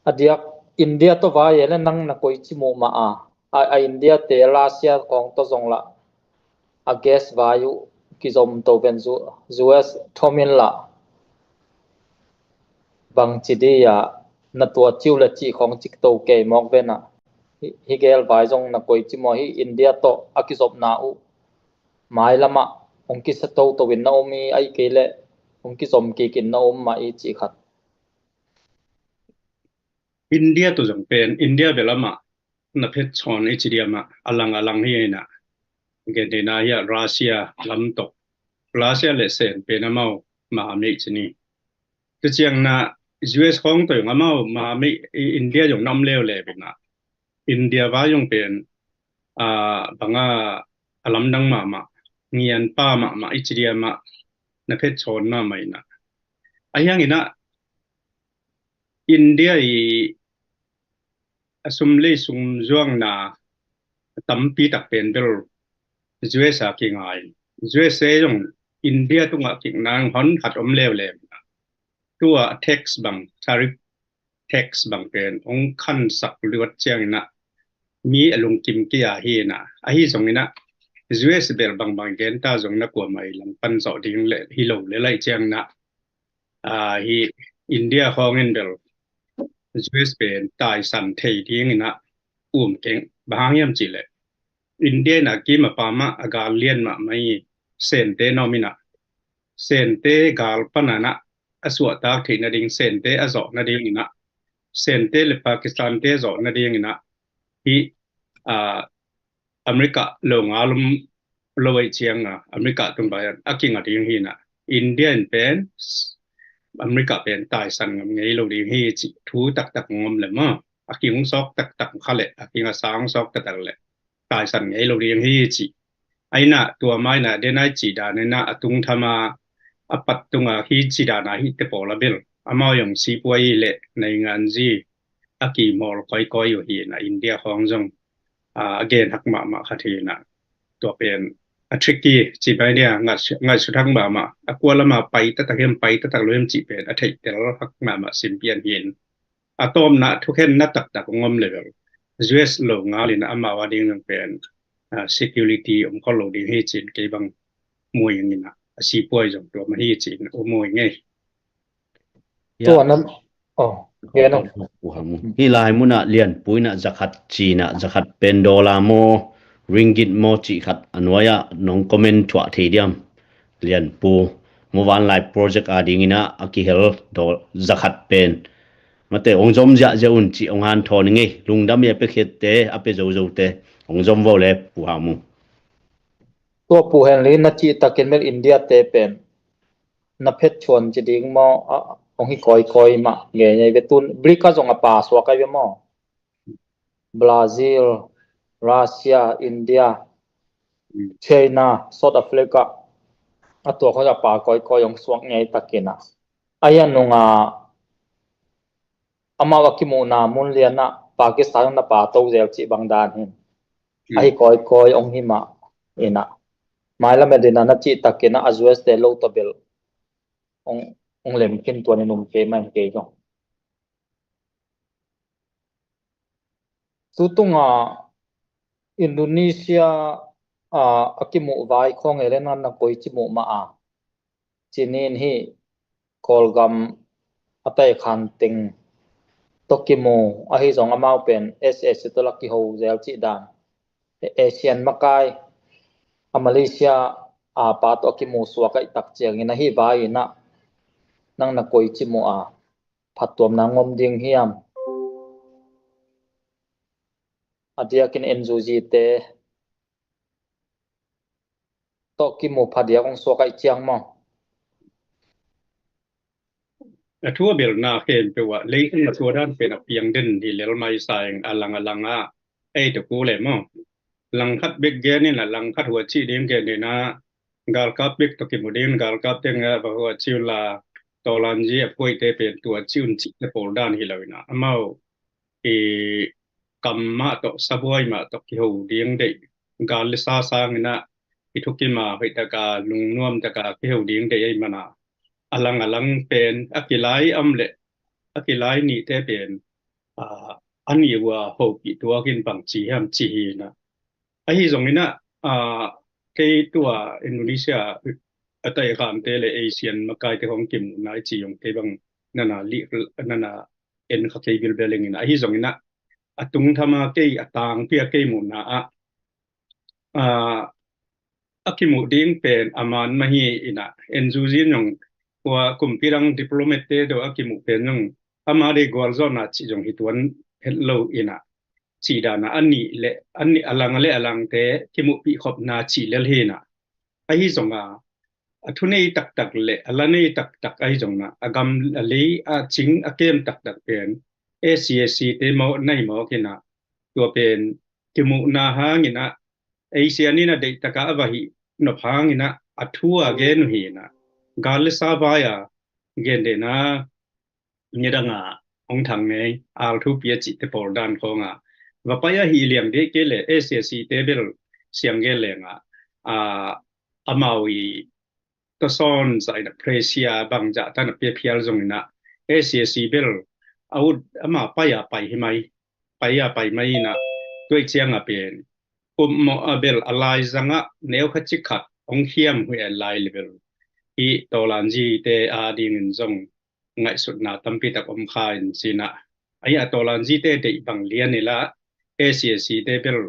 a diak India tawh vai e le nang na koici muh mah a, a, a India te Russia kawng tawh zong lah a gas vai uh kizom to ven U S thawm in lah bangci di a na tua ciu le cih khawng cik to kei mawk ven ah. Hi, hi gel vai zong na koici maw hi India tawh a kizopna uh mailamah hong kisa toto in na om i, ahih kei leh hong kizom kikin na om mah i cih khat. India tawh zong pen India belamah na phet chawn i ci diam ah a lang a lang hi inah. Gentehna hi ah Russia lam tawh, Russia le Sen pen amau mahamei ci ni. Tua ciangin ah U S khawng tawh zong amau mahamei, India zong na om leuleu inah. India vai zong pen banga a lamdang mahmah, ngianpa mahmah i ci diam ah na phet chawn mahmah inah. Ahi hangin ah India i a sum lei sum zuangna tampi tak pen bel U S a kingai. U S a zong India tungah kikna hon khat om leuleu. Tua tax bang, tariff tax bang pen hong khansak luat ciangin ah mi a lungkim kei a hi inah. Ahi zongin ah U S bel bangbang gen ta zong na kuamah i lam pan zawh ding le hi lo le lai ciangin ah, hi India khawngin bel U S pen taisan thei dingin ah um keng. Bang hang hiam cihleh India inah kim a pam ah a gal lian mahmah hi. Sente na om inah, Sente gal pan ah a suahtak theih nading, Sente a zawh nadingin ah, Sente le Pakistan te zawh nadingin ah hi America lo ngal om lo ei ciang a America tung bai a kinga ding hi inah. India in pen America pen taisan ngam ngei lo ding hi cih thu taktak ngom le maw, a kihong sawk taktak kha le a kinga sang sawk taktak le taisan ngei lo ding hi cih. Ahi inah tua mai inah den ai cih dan inah a tung tham a a pat tunga hi cih dan a hi te pawl a bel amau zong sipuai le nainganzi a kimawl kawikawi uh hi inah. India khawng zong a gen hak mahmah khat hi inah. Tua pen a tricky ci bai dia ngaihsut hak mahmah, a kua lama pai taktak hiam pai taktak lo hiam cih pen a theihtel hak mahmah simpian hi in. A tawpna thukhenna taktak ngom level U S lo ngalin amau a ding zong pen security om khol lo ding hi cin kei bang muing inah, a sipuai zong tua mah hi cin u muing ei. Tua nan, oh, gen o. Hi lai munah Lianpu inah zakhat cinah zakhat pen dollar maw, ringgit maw cih khat a nuai ah nong comment thuah thei diam? Lianpu, Muvanlai project a dinginah a kihel zakhat pen mate hong zom ziahziah un cih hong hanthawn i ngei. Lungdam i a piakhiatte, a pia zozote hong zom vo le Pu Hau Mung. Tua Pu Henry na cihtakin mel India te pen na phet chuan ci ding maw, hong hi kawikawi mah ngei ngei ve. Tun BRICS a zong a pa suak ai ve maw? Brazil, Russia, India, China, South Africa, a tua khawng a pa kawikawi hong suak ngei takin a. Ahi a nunga amau a kimuhna mun lianah Pakistan na pa to zel cih bang dan hin ahi kawikawi hong hi mah inah. Mailam edinah na cihtakin a U S te lo tawbel hong lem khin tuan in um kei mah in kei zong. Tutunga Indonesia a kimuh vai khawng e le nan na koi ci muh mah a. Cinin hi Kawlgam a taikhan teng tawh kimu ahi zong amau pen S A C tawh la kiho zel cih dan. ASEAN makai a Malaysia a pa tawh a kimu suak ahi tak ciangin ahi vai inah nang na koi ci muh a phattuamna ngom ding hiam? A diakin N U G te tawh kimu phadiak hong suak ahi ciang maw? A thu a belna khempeuh ah leitung a tua dan pen a piang den hi lel mai sa ing a lang a lang ah. Ei tawh ku le maw? Langkhat bek gen in a langkhat huaci ding gen in a galkap bek tawh kimu ding, galkap teng a va huaci un la tawlanzi a puaite pen tua ci un cih te pawl dan hi lo in a amau i kam mah tawh sabuai mah tawh kiho ding deih, gal le sa sangin a i thukim a hoih taka lungnuam taka kiho ding deih ahi mana a lang a lang pen a kilai am le a kilai nihte pen a nih uh a hopih tuakin bang ci hiam ci hi na. Ahi zongin a kei tua Indonesia a taihkhamte le ASEAN makaite hong kimuhna i ci zong kei bang nana lih nana en kha kei bilbel ingin ahi zongin a a tungthama kei a tangpi a kei muhna ah a kimuh ding pen a man mah hi in a N U G in zong kua kumpi dang diplomat te deuh a kimuh pen zong ama dei gualzawhna cih zong hi tuan het lo in a cih dan a, a nih le a nih, a lang le a langte kimuhpih khopna cih lel hi na. Ahi zong a, a thu nei taktak le a la nei taktak ahi zong na, a gam a lei a cing a kem taktak pen SAC te mawk, nei mawk hi na, tua pen kimuhna hang hi na, Asia ni na deih taka a va hih nop hang hi na, a thu a gen uh hi na, gal le sa vai a gen de na, nidang a hong thang ngei, al thu pia cih te pawl dan khong a va pai a hih liang dih kei le SAC te bel siang gen leng a, a, amau i tasawn zah in a pressure bang zah tan a pia phial zong in a SAC bel a ut ama pai a pai hi mai, pai a pai mai in a, tua i ciang a pen kum mawh a bel a lai zang a neu khat cik khat hong khiam huih a lai le bel i Tawlanzi te a dingin zong ngaihsutna tampi tak om kha in ci na. Ahi a Tawlanzi te deih bang lian i la, SAC te bel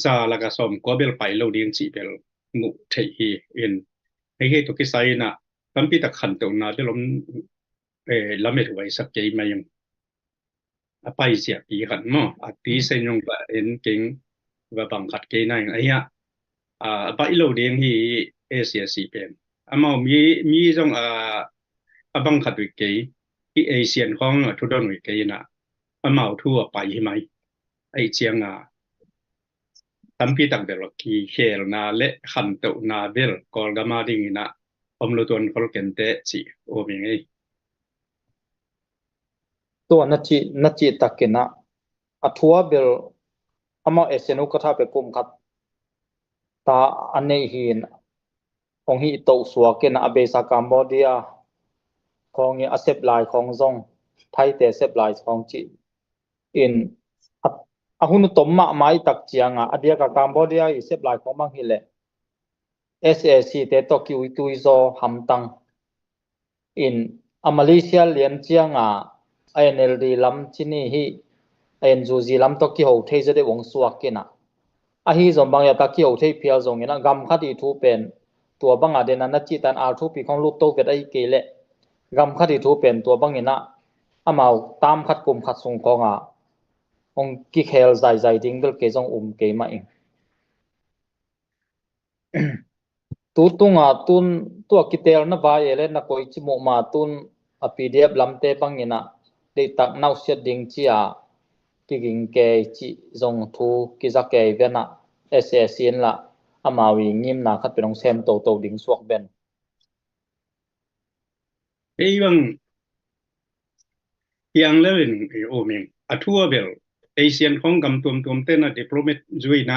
za laka sawm kua bel pai lo ding cih bel muh theih hi in. Hei hei tua kisai in a tampi tak khantohna bel om, eh, lamet huai sak kei mai ung. A pai ziahpi khat maw, a ti sen zong va en keng, va bang khat kei na in. Ahi a, a, a baih lo ding hi SAC pen. Amau mi, mi zong a, a bang khat uh kei, hi Asian khong a thu don uh kei na, amau thu a pai hi mai. Ahi ciang a, tampi tak bel kikhelna le khantohna bel Kawlgam a ding in a om lo tuan khol kente cih um ing ei. Tua na cih, na cih takin a, a thu a bel amau SNU ka tha pe kum khat ta a neih hi in, hong hih toh suak in a beisa Cambodia khong i a sep lai khong zong, Thaite sep lai khong cih in a, a hun uh tom mahmah i tak ciang a, a diak a Cambodia i sep lai khong bang hi le SAC te tawh ki uitui zaw hamtang in a Malaysia lian ciang a, a NLD lam cini hi, a NUG lam tawh kiho thei zaw deuh hong suak in a. Ahi zong bang ya ta kiho thei phial zong in a gam khat i thu pen tua bang a den a na cih tan al thu pi khong lut to vet ahi kei le gam khat i thu pen tua bang in a amau tam khat kum khat sung khong a hong kikhel zaizai ding bel kei zong um kei mah ing. Tu tung a tun tua kitelna vai e le na koi ci muh ma tun a PDF lamte bang in a deihtak nausiat ding ci a kiging kei cih zong thu kiza kei ven a SAC in la amau i ngimna khat pen hong sem toto ding suak ben. Ei bang hiang leu in i um ing a thu a bel Asian khong gam tuamtuam te na diplomat zui na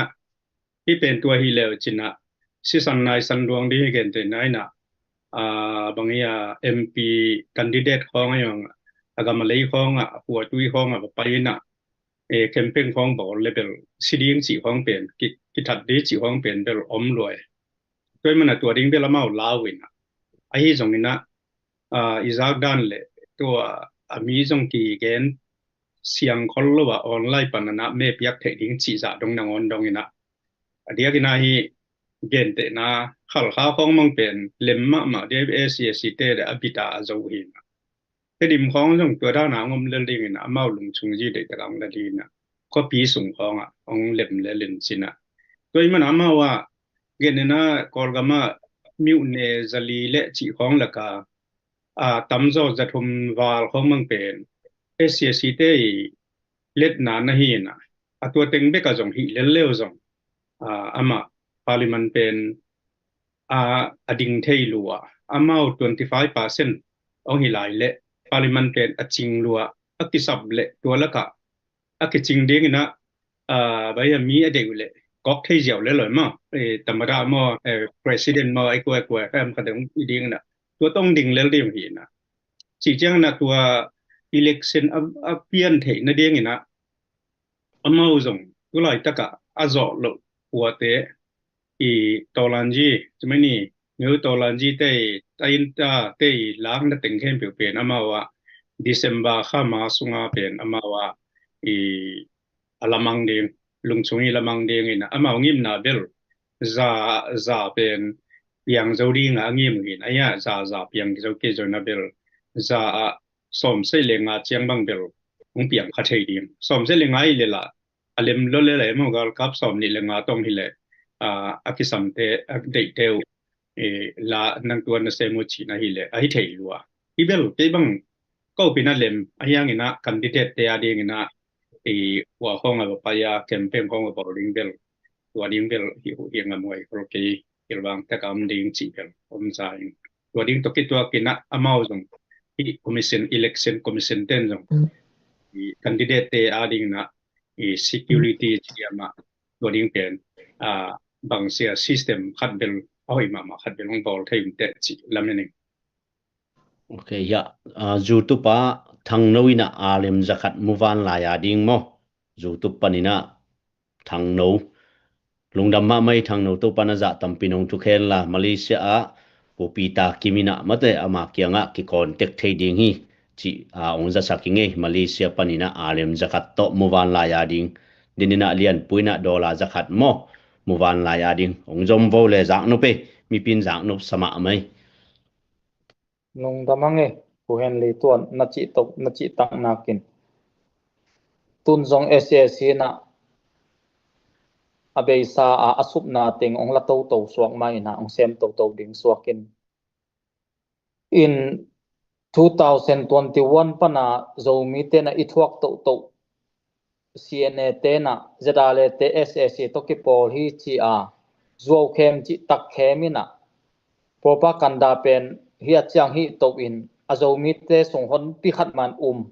hi pen tua hi leu cin a sisan nai san duang di hi gen te nai na, a, bang hi a MP candidate khong a yong a gam a lei khong a hua tui khong a va pai na, e, campaign khong bawl le bel si ding cih khong pen ki, kithat di cih khong pen bel om luai. Tua i man a tua ding bel amau lau in a. Ahi zong in a, a, i zak dan le tua a mi zong kigen siang khol lo a online pan a na me piak theih ding cih zah dong nangawn dong in a. A diak in a hi gentehna khalkha khong mang pen lem mahmah dia SAC te le a bita a zo hi in a. Tedim khawng zong tua dana hong om lel dingin amau lungchung zi deih takah hong la dingin a khuapi sung khawngah hong lem lel in cin a. Tua i man amau a gen in a Kawlgam ah miuhne zali le cih khawng laka a tamzaw zathum val khawng mang pen SAC te i letna na hi in a, a tua teng bek a zong hih lel leu zong a, amah parliament pen a, a ding thei lua, amau twenty five percent hong hi lai le parliament pen a cing lua, a kisap le tua laka a kicing ding in a, a, bai a mi a deih uh le kawk thei ziau le loi maw, e, tamada maw, e, president maw, ai kua ai kua em kha ding i ding in a tua tong ding lel ding hi in a. Ci ciang in a tua election a, a pian theih na ding in a amau zong tulai takah a zawh loh puate i Tawlanzi, cimani Neu Tawlanzi te i Tainta te i lakna teng khempeuh pen amau ah December kha ma sunga pen amau ah i a lamang ding, lungchung i lamang ding in amau ngimna bel za, za pen piang zo ding a ngim uh hi in a, za, za piang zo kei zo na bel za a sawmsei le nga ciang bang bel hong piang kha thei ding. Sawmsei le nga i le la a lem lo le le maw, galkap sawm nih le nga tawng hi le, a, a kisamte, a deihte uh, eh, la nang tuan na sem uh cihna hi le, a hi thei lua. Hi bel, kei bang, ko pina lem, a hiang ina candidate te a ding ina, i, ua khong a va pai a, campaign khong a va ding bel, tua ding bel, hi, hi ngam uh a hi khol kei, kilvang tek a om ding cih bel, om sa in. Tua ding tawh kituak ina, amau zong, hi commission, election commission ten zong, i candidate te a ding ina, i security cih ama, tua ding pen, a, bangsia system khat bel, a hoih mahmah khat bel, hong bawl thei um teh cih lam hi ning. Ok, ya, a, YouTube ah Thangno ina a lem zakhat muvan lai a ding maw. YouTube pan ina Thangno. Lungdam mahmah ei Thangno, Topa na zah tampi nong thukhen la, Malaysia ah Pu Peter Kim ina mate ama kiangah kicontact thei ding hi. Cih, a, ong zasak i ngei, Malaysia pan ina a lem zakhat tawh muvan lai a ding. Din ina lianpu ina dollar zakhat maw. Muvan lai a ding. Ong zom vo le zaknop ei, mipin zaknop sa mahmah ei. Lungdam ang e, Pu Henley tuan, na cih tok, na cih taknakin. Tun zong S A C na a beisa a, a supna teng ong la toto suak ma ina, ong sem toto ding suakin. In two thousand twenty-one pana Zomi tena i thuak toto C N A tena Z R A te S A C tawh kipawl hi ci a, zuau khem cih tak khem ina, propaganda pen hi a ciang hi to in a Zomi te sung honpi khat man um.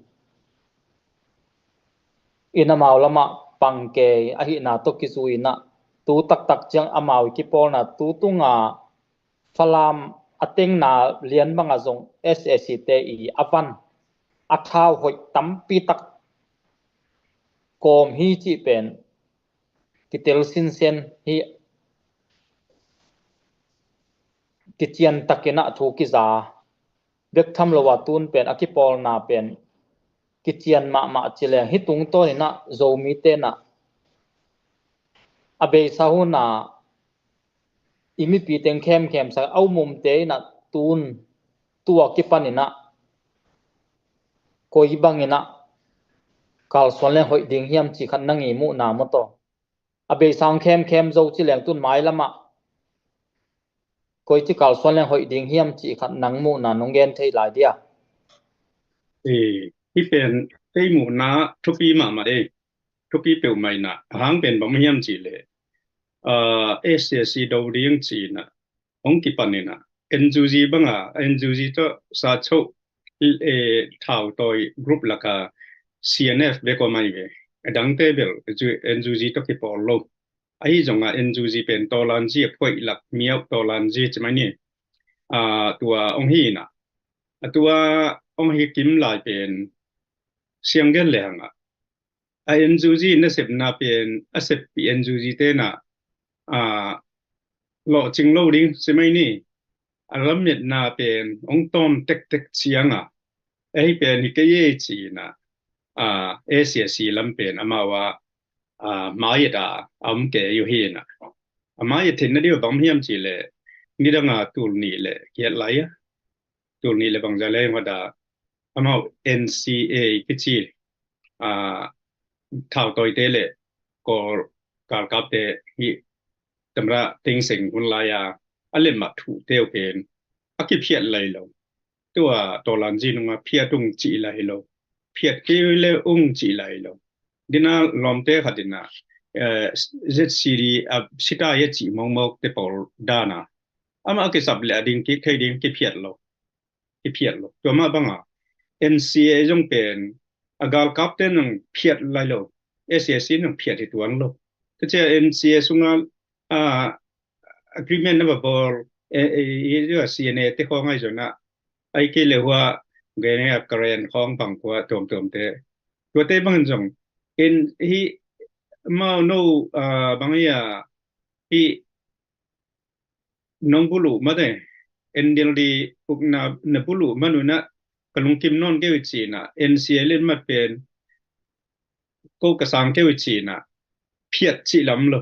In amau lamah pang kei ahihna tawh kizui ina, tu taktak ciang amau i kipawlna tu tunga Falam a tengna lian banga zong S A C te i a van a thau hoih tampi tak kawm hi cih pen kitel sinsen hi. Kician takin a thu kiza bek tham lo a tun pen a kipawlna pen kician mahmah ci leng hi tungtawn ina Zomi tena a beisa huna i mipi teng khemkhem sa a umumte ina tun tua kipan ina koi bang ina kalsuan leng hoih ding hiam ci khat nang i muhna maw taw. A beisa hong khemkhem zo ci leng tun mai lama koi ci kalsuan leng hoih ding hiam ci khat nang muhna nong gen thei lai dia. Eh, hi pen kei muhna thupi mahmah ei. Thupi peuhmah ina a hang pen bang hiam ci le, ah, S A C do ding ci ina hong kipan ina N U G banga, N U G tawh sa choh, eh, thau tawi group laka C N F bek om ai ve. A dangte bel N U G tawh kipawl lo. Ahi zonga N U G pen tawlanzi a phoih lak miau tawlanzi ci mai ni. Ah, tua hong hi ina. A tua hong hi kim lai pen siang gen le hanga a N U G nasepna pen a seppi N U G tena, a, lawhcing lo ding si mai ni. A lammetna pen hong tawm tektek cianga ei pen hi kei ei ci ina, a, S A C lam pen amau a, a, mai-et a, a om kei uh hi ina. A mai-et theihna ding bang hiam ci le nidanga tul nih le giat lai a. Tul nih le bangza le hong hada amau N C A kici, a, thau tawite le Kawl galkapte hi tamra Thein Sein hun lai a a lemah thuhte uh pen a kiphiat lai lo. Tua tawlanzi nunga phiat ung ci lai lo. Phiat kei le ung ci lai lo. Dina lawmte khat ina, eh, Z C D a sita ya ci mawkmawk te pawl dana ama a kisap le a ding kik thei ding kiphiat lo. Kiphiat lo. Tua mah banga N C A zong pen a galkapte nang phiat lai lo. S A C nang phiat hi tuan lo. Ka cia N C A sunga, a, agreement na va bawl, e, e, e, C N A te khawng ai zona. Ai kei le hua gene a Karen khawng bang khua tuamtuamte. Tuate bangin zong en hi mau no, a, bang ia hi nong buluh mate, N D L D ukna na buluh manuna ka lungkim nawn keu i cina, N C A len mat pen ko ka sang keu i cina, phiat cih lam lo,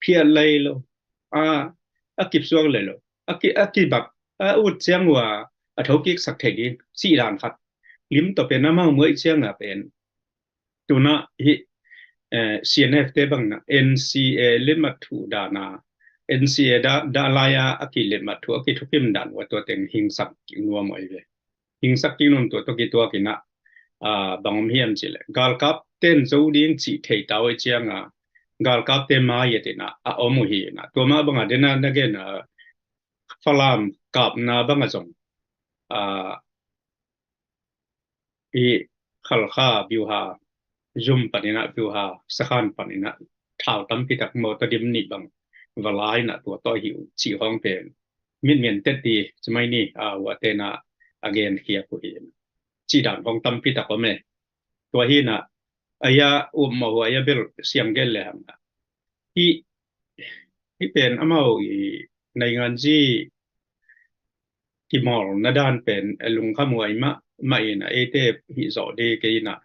phiat lai lo, a, a kipsuak lai lo, a ki, a kibak, a ut ciang ua a thokik sak thei ding cih dan khat lim tawh pen amau muai cianga pen tuna hi eh, C N F te bang na N C A limmat thu dana, N C A da, da lai a, a kilimmat thu, a kithukim dan ua tua teng hingsak nuam oi ve. Hingsak kik nuam tua tawh kituak ina, ah, bang om hiam cih leh galkap ten zo ding cih thei ta uh cianga, galkap te mai a tina a om uh hi ina. Tua mah banga dena na gen a Falam kapna banga zong, ah, i Khalkha biuha, zum panina biuha, sakhan panina thau tampi tak mawtaw dim nih bang va la ina tua tawh hi uh cih hong pen mitmian tet di cimai ni, a, ua tena a gen khiak uh hi. Cih dan hong tampi tak om e. Tua hi ina, aya um mawh aya bel siang gen le hang. Hi, hi pen amau i naingan zi kimawl na dan pen a lungkham huai mah, mah ina eite hih zawh di kei ina.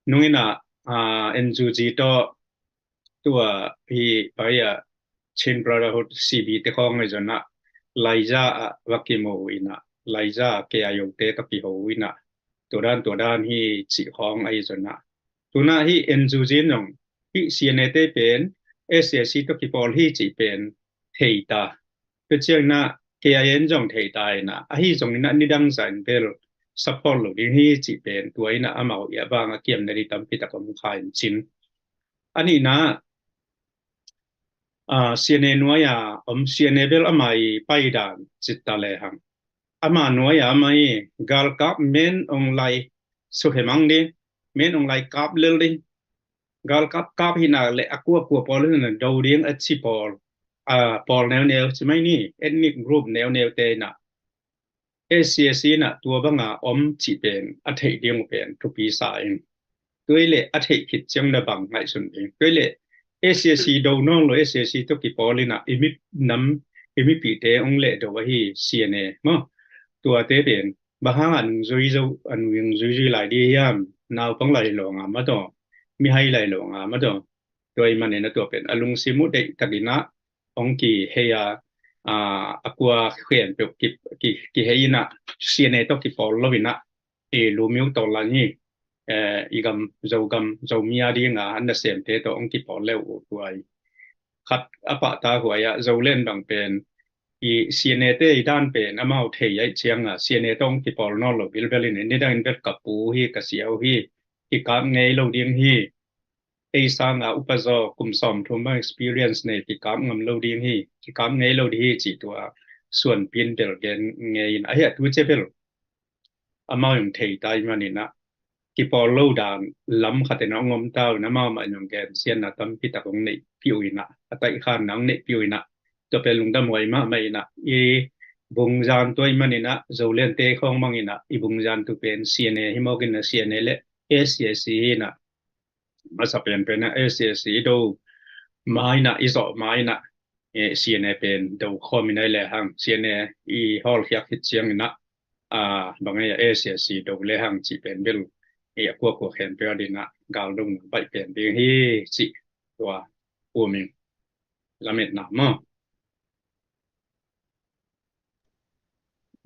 Nung ina, ah, N G O tawh tua hi pai a Chin Brotherhood C B te khawng ngai zona Laiza a va kimu ina, Laiza K I O te tawh kiho ina. Tua dan, tua dan hi cih khawng ai zona. Tuna hi N G O zin zong hi C N A te pen S A C tawh kipawl hi cih pen thei ta. Tua ciangina K I A in zong thei ta ina, ahi zongina nidang zain bel support lo ding hi cih pen tua ina amau ia banga kiamna di tampi tak om kha in cin. A nihna, ah, C N A nuai a om C N A bel amai paidan cit ta le hang. Ama nuai a amai galkap men ong lai suhemang di, men ong lai kap lel di. Galkap kap hina le a kuakua pawl hina do ding a ci pawl, a, pawl neuneu cimai ni, ethnic group neuneu te ina S A C ina tua banga om cih pen a theih ding uh pen thupi sa in. Tua i le a theih khit ciang na bang ngaihsun ding. Tua i le S A C do nawn lo S A C tawh kipawl ina i mi nam, i mipite ong le do ahi C N A maw. Tuate pen bang hang a nung zui zo, a nung zui zui lai di hiam, naupang lai lo nga maw taw, mihai lai lo nga maw taw. Tua i manina tua pen a lungsim uh deih takina ong kihei a, a, a kua khempeuh ki, ki, kihei ina C N A tawh kipawl lo ina i lumiu tawlan hi, eh, i gam, Zogam, Zomi a dinga an nasemte tawh ong kipawl leu uh tua i. Khat a pahta huai a Zolen bang pen i C N A te i dan pen amau thei ai cianga C N A tawh ong kipawl nawn lo bilbel in, nidang in bel ka pu hi, ka siau hi, kikap ngei lo ding hi. Ei sanga upa zaw kum sawm thum bang experience nei kikap ngam lo ding hi, kikap ngei lo ding hi cih tua suan pin bel gen ngei in ahi a tu ce bel amau in thei ta i manina kipawl lo dan lam khatin a ong om ta uh in amau mah in ong gen sianna tampi tak ong neih piu ina, a taih khanna ong neih piu ina, tua pen lungdam huai mahmah ina i bungzan tua i manina Zolen te khawng mang ina i bungzan tu pen C N A hi mawk ina C N A le S A C hi ina masa penpen a S A C do maina i zawh maina, eh, C N A pen do khawm ina i le hang C N A i hawlkhiak khit ciang ina, a, bang ei a S A C do le hang cih pen bel i a kuakua khempeuh a dina galdong baih pen ding hi cih tua uming lametna maw.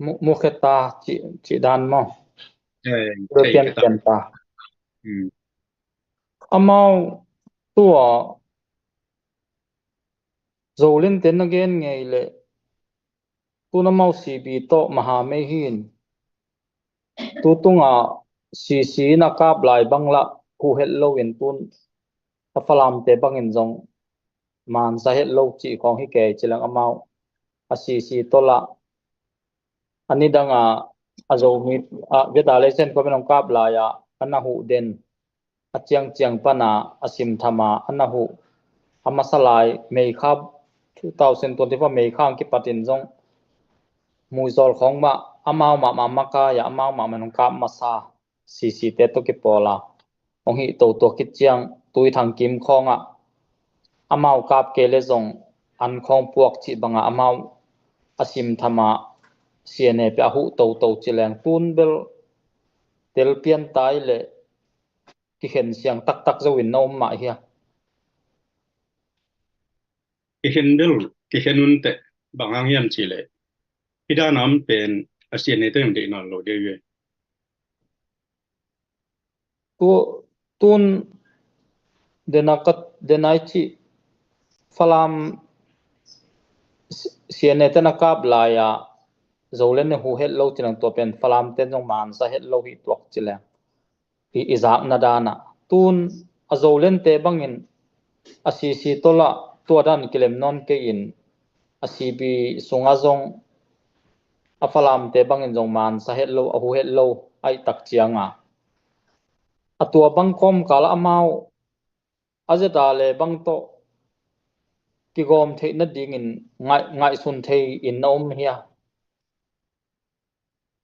Mu, mukheta ci, ci dan maw. Eh, pian pian ta. Hmm. Amau tua Zolen ten na gen ngei le tun amau C B tawh maha mei hin. Tutunga C C in a kap lai bang la hu het lo in tun a Falamte bangin zong mansa het lo cih khawng hi kei ci leng amau a C C tawh la a nidanga a Zomi a veta leisen kua min ong kap lai a a na huh den a ciangciang pana a simthama a na huh a masa lai meikha two thousand twenty-four meikha ang kipatin zong muizawl khawng mah amau mahmah makai a amau mahmah nong kap masa C C te tawh kipawl a hong hih toto khit ciang Tuithang kim khawngah amau kap kei le zong an khawng puak cih bangah amau a simthama C N A pia a huh toto ci leng tun bel tel pian tai le kikhen siang taktak zo in na om mah hia? Kikhen bel kikhen un teh bang hang hiam cih leh hih dan a om pen a C N A te hong deih nawn lo deuh hi. Tu, tun Dena ka, dena i cih Falam si-, C N A te na kap lai-a Zoland ne hu het lo ci nang, tua pen Falam ten zong mansa het lo hi tuak ci leng. I, i zakna dana tun a Zoland te bangin a C C tawlah tua dan kilem nawn kei in a C B sunga zong a Falam te bangin zong mansa het lo, a hu het lo aih tak cianga a tua bang kawmkal amau a zeta le bang tawh kigawm theih nadingin ngaih-, ngaihsun thei in na om hia?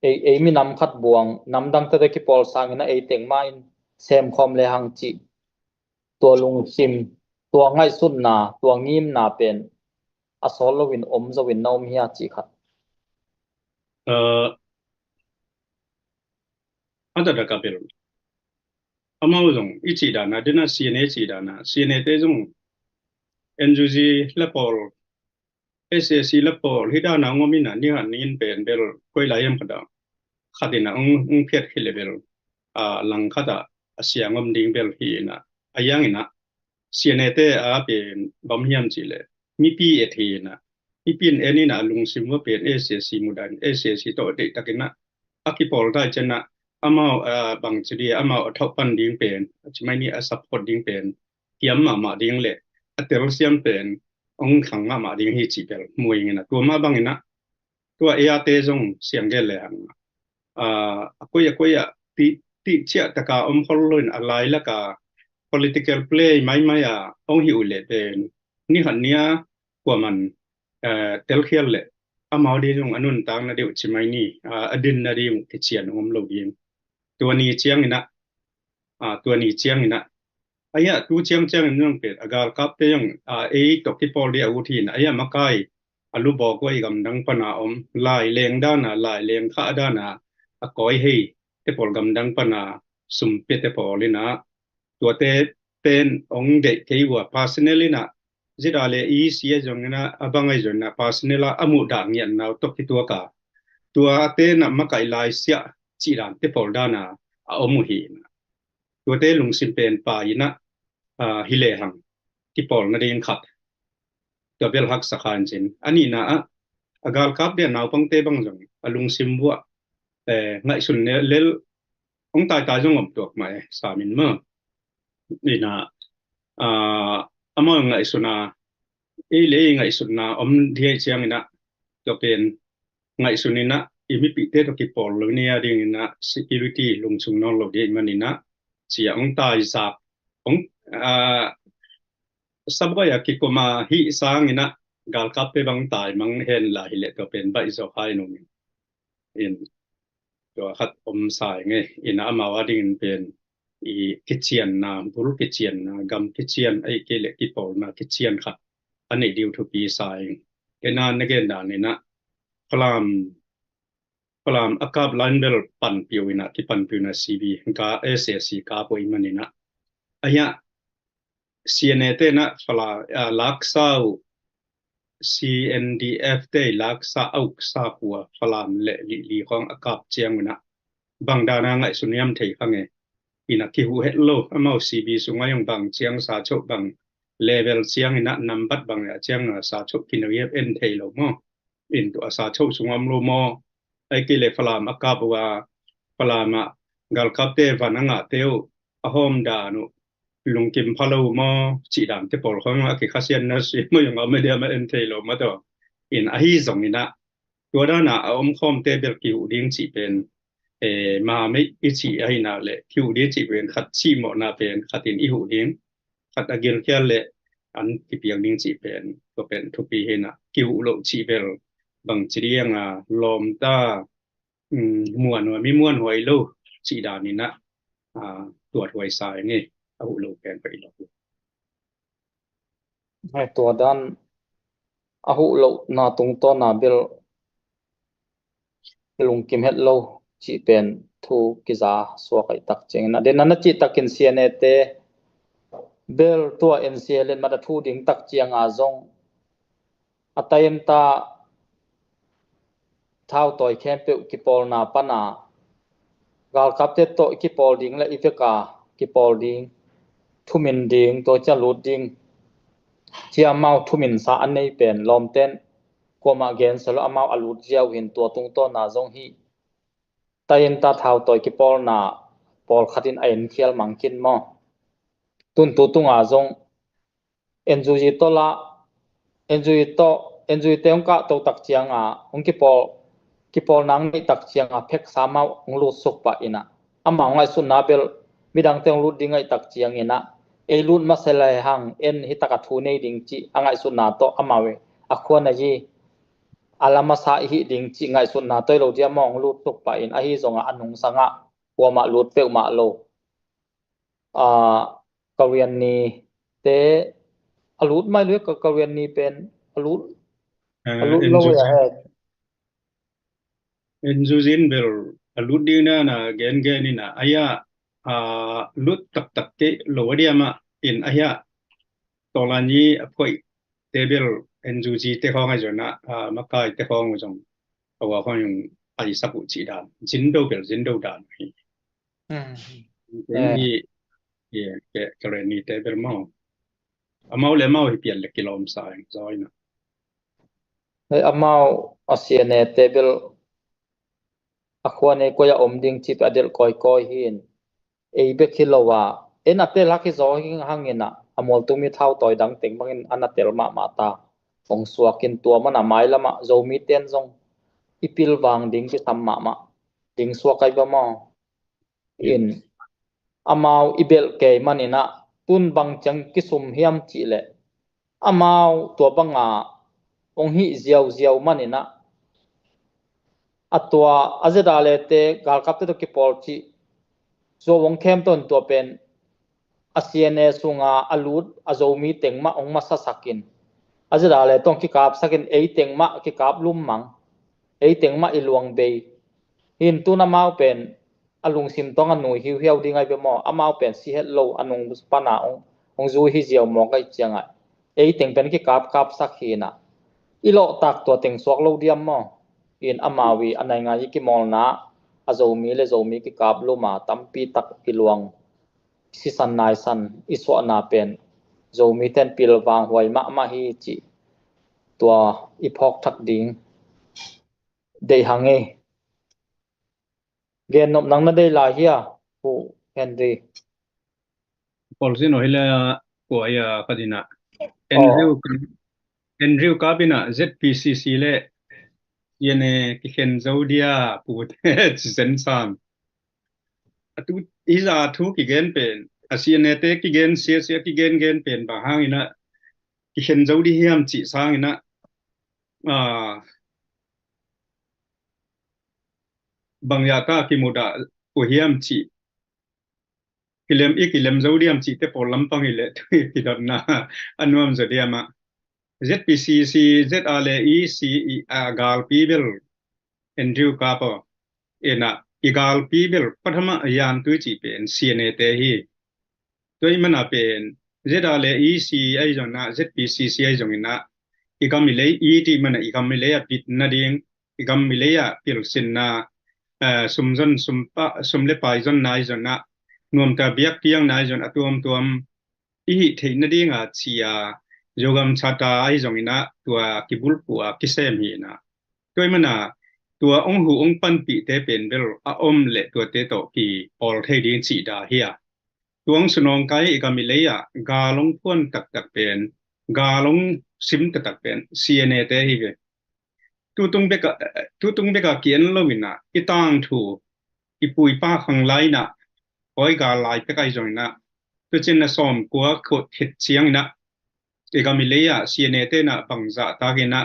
Ei, ei minam khat buang, namdang tete kipawl sangin a ei teng mah in semkhawm le hang cih tua lungsim, tua ngaihsutna, tua ngimna pen a sawt loin om zo in na om hia cih khat. A dada ka bel amau zong i cih dana, dena C N A cih dana, C N A te zong N U G le pawl, S A C le pawl hi dana ngom ina ni han nin pen bel koi lai em khat a khat ina ong, ong phiat hi le bel a lang khat a a sia ngom ding bel hi ina a yang ina C N A te a pen bang hiam cih le mipi et hi ina mipi in en ina a lungsim va pen S A C mudan S A C tawh deih tak ina a kipawl tai cena amau a bang ci dia amau a thawh pan ding pen a ci mai ni a support ding pen kiam mahmah ding le a telsiam pen ong khang mahmah ding hi cih bel muing ina tua mah bang ina tua A R te zong siang gel le hang a a koi a koi a ti ti ciah taka om hol loin a lai laka political play maimai a ong hi uh le pen ni khat nia kuaman telkhial le amau ding zong a nuntakna deuh ci mai ni a dinna ding kician om lo ding tua ni ciang ina a tua ni ciang ina a ia tu ciang ciang in zong pen a galkap te zong a ei tawh kipawl ding a ut hi ina a ia makai a lubawk uh a i gamdang pana om lai leng dana lai leng kha dana a kawi hei te pawl gamdang pana sumpia te pawl ina tuate pen ong deih kei ua personal ina zida le i si a zong ina a bang a i zong ina personal a a muh dah ngian nau tawh kituaka tua a te na makaih lai siah cih dan te pawl dana a om uh hi ina tuate lungsim pen pa ina a hi le hang kipawl nading khat tua bel haksa khan cin a nihna ah a galkap dia naupangte bang zong a lungsim buah ngaihsun lel ong taitai zong om tuak mah e samin ma ina amau ngaihsuna ei le ei ngaihsutna om diai ciang ina tua pen ngaihsun ina i mipite tawh kipawl lo nia ding ina security lungsung nawn lo dia i man ina cia ong taizak ong a sabgoi a kikoma hih sang ina galkapte bang taimang hen la hi le tua pen baih zawk hai nung in tua khat om sai nge ina amau a dingin pen i kicianna bul kicianna gam kician a i kei le kipawlna kician khat a neih diu thupi sai ina na gen dan ina Falam Falam a kap line bel panpiu ina kipanpiu ina C B ka S A C ka poi man ina a hia C N A te na Falam a laksa uh C N D F te laksa auk sa kua Falam le li li khong a kap ciang ina bang dana ngaihsun niam thei khange ina kihu het lo amau C B sungai ong bang ciang sa choh bang level ciang ina nambat bang a ciang sa choh kinoi en thei lo maw in tua sa choh sung om lo maw ai kei le Falam a kap uh a Falam a galkapte van a ngahte uh a hawm dan uh lungkim pha lo maw cih dan te pawl khong a kikhasian na si maw yong a media ma en thei lo maw tawh in ahi zong ina tua dana a om khawmte bel kihuh ding cih pen ma mei i cih ahi nak le kihuh ding cih pen khat cih mawhna pen khat in i huh ding khat a gilkial le an kipiak ding cih pen tua pen thupi hi ina kihuh loh cih bel bang ci dianga lawmta muan huai mi muan huai lo cih dan ina tuat huai sa nge a huh lo pen pai lo. Tua dan a huh lohna tungtawna bel lungkim het lo cih pen thu kiza suak aih tak ciangin a den a na cih takin C N A te bel tua N C L in mat a thu ding tak cianga zong a tayenta thautawi khempeuh kipawlna pana galkapte tawh kipawl ding le i veka kipawl ding thumin ding, tua ciang lut ding, cia amau thumin sa a nei pen lawmten kuamah gensia lo, amau a lut ziau hin tua tungtawna zong hi. Tainta thautawi kipawlna pawlkhatin a enkhial mangkin maw? Tuntu tunga zong N G O tawh la, N G O tawh, N G O te hong kahto tak cianga hong kipawl, kipawlna hong neih tak cianga pheksa amau hong lutsuk pah inah, amau ngaihsutna bel midangte hong lut ding ngaih tak cianginah, ei lut masa lai hang en hi taka thu nei ding cih a ngaihsutna tawh amau a khua na hi, a la masa i hih ding cih ngaihsutna tawh i lo dia maw hong lutsuk pah in, ahi zongah a nungsangah kuamah lut peuhmah lo. A, Karianni te a lut mai lui, ka Karianni pen a lut, a lut lo ya he. N G O in bel a lut ding na na gen gen ina, aya a lut taktak ke lo a diama in aya tawlani a phoi te bel N G O te khawng a zona, a, makai te khawng zong a wa khawng ai sapu ci dan, zindo bel zindo dan hi. Hi, hi, ke, ke reni te bel mau. Amau le mau hi pian le kilawm sa eng zaw ina. Hei, amau a siane te bel a khua nei koi a om ding cip a del koi koi hin. Ei bek hi lo a, en a tel hak hi zaw hing hangin a, a mualtung mi thau tawi dang teng bangin an a tel mahmah ta. Hong suakin tua mana mai lama Zomi ten zong i pil vang ding kisam mahmah. Ding suak ai ba maw? In amau i belh kei maninah tun bang ciang kisum hiam cih leh amau tua banga hong hih ziauziau maninah a tua a zeda lete galkapte tawh kipawl cih zuau hong khem ton tua pen a siane sunga a lut a Zomi teng mah hong masasakin a zeda le tawh kikapsakin ei teng mah kikap lummang, ei teng mah i luang bei. Hin tun amau pen a lungsim tawng a nui hiuhiau ding ai be maw? Amau pen si het lo a nung pana hong, hong zui hi ziau mawk ai ciangah ei teng pen kikapkapsak hinah i lawhtak tua teng suak lo diam maw? In amau i a naingai i kimawlna a Zomi le Zomi kikap luma tampi tak i luang sisan naisan i suahna pen Zomi ten pilvang huai mahmah hi cih tua i phawk thak ding deih hang ei. Gen nop nang na dei lai hia, Pu Henry? Paul Zin oh hile, kua ia ka dina. Andrew, Andrew Kapina Z P C C le siane kikhen zo dia pute ci zen sam. A tu i za thu kigen pen a siane te kigen sia sia kigen gen pen bang hangina kikhen zo di hiam ci sangina, a, bang ya ta kimuda uh hiam ci kilem i kilem zo diam ci te pawl lampang i le tu i kidotna a nuam zo diama. Z P C C, Z R le E C i a galpi bel Andrew Kapo ena i galpi bel pathama yan tui ci pen siane te hi. Tua i mana pen Z R le E C ai zona Z P C C ai zongina i gam i lei i ti mana i gam i lei a bit na ding i gam i lei a pilsinna, eh, sumzon sumpa sum le pai zon nai zona nuamta biak piang nai zon a tuamtuam i hih theih nadinga cia Zogam Charter ahi zongina tua kibulpua kisem hina. Tua i mana tua ong hu ong panpihte pen bel a om le tuate tawh kipawl thei ding cih da hi a. Tua ong sunawngkai i gam i lei ah gal ong phuan taktak pen, gal ong sim taktak pen C N A te hi ve. Tutung beka, tutung beka ki-en lo ina i tangthu i puipa khang lai ina hoi gal lai pek ai zong ina tucin na sawm kua khut khit ciang ina i gam i lei ah C N A te ina bangzah tak ina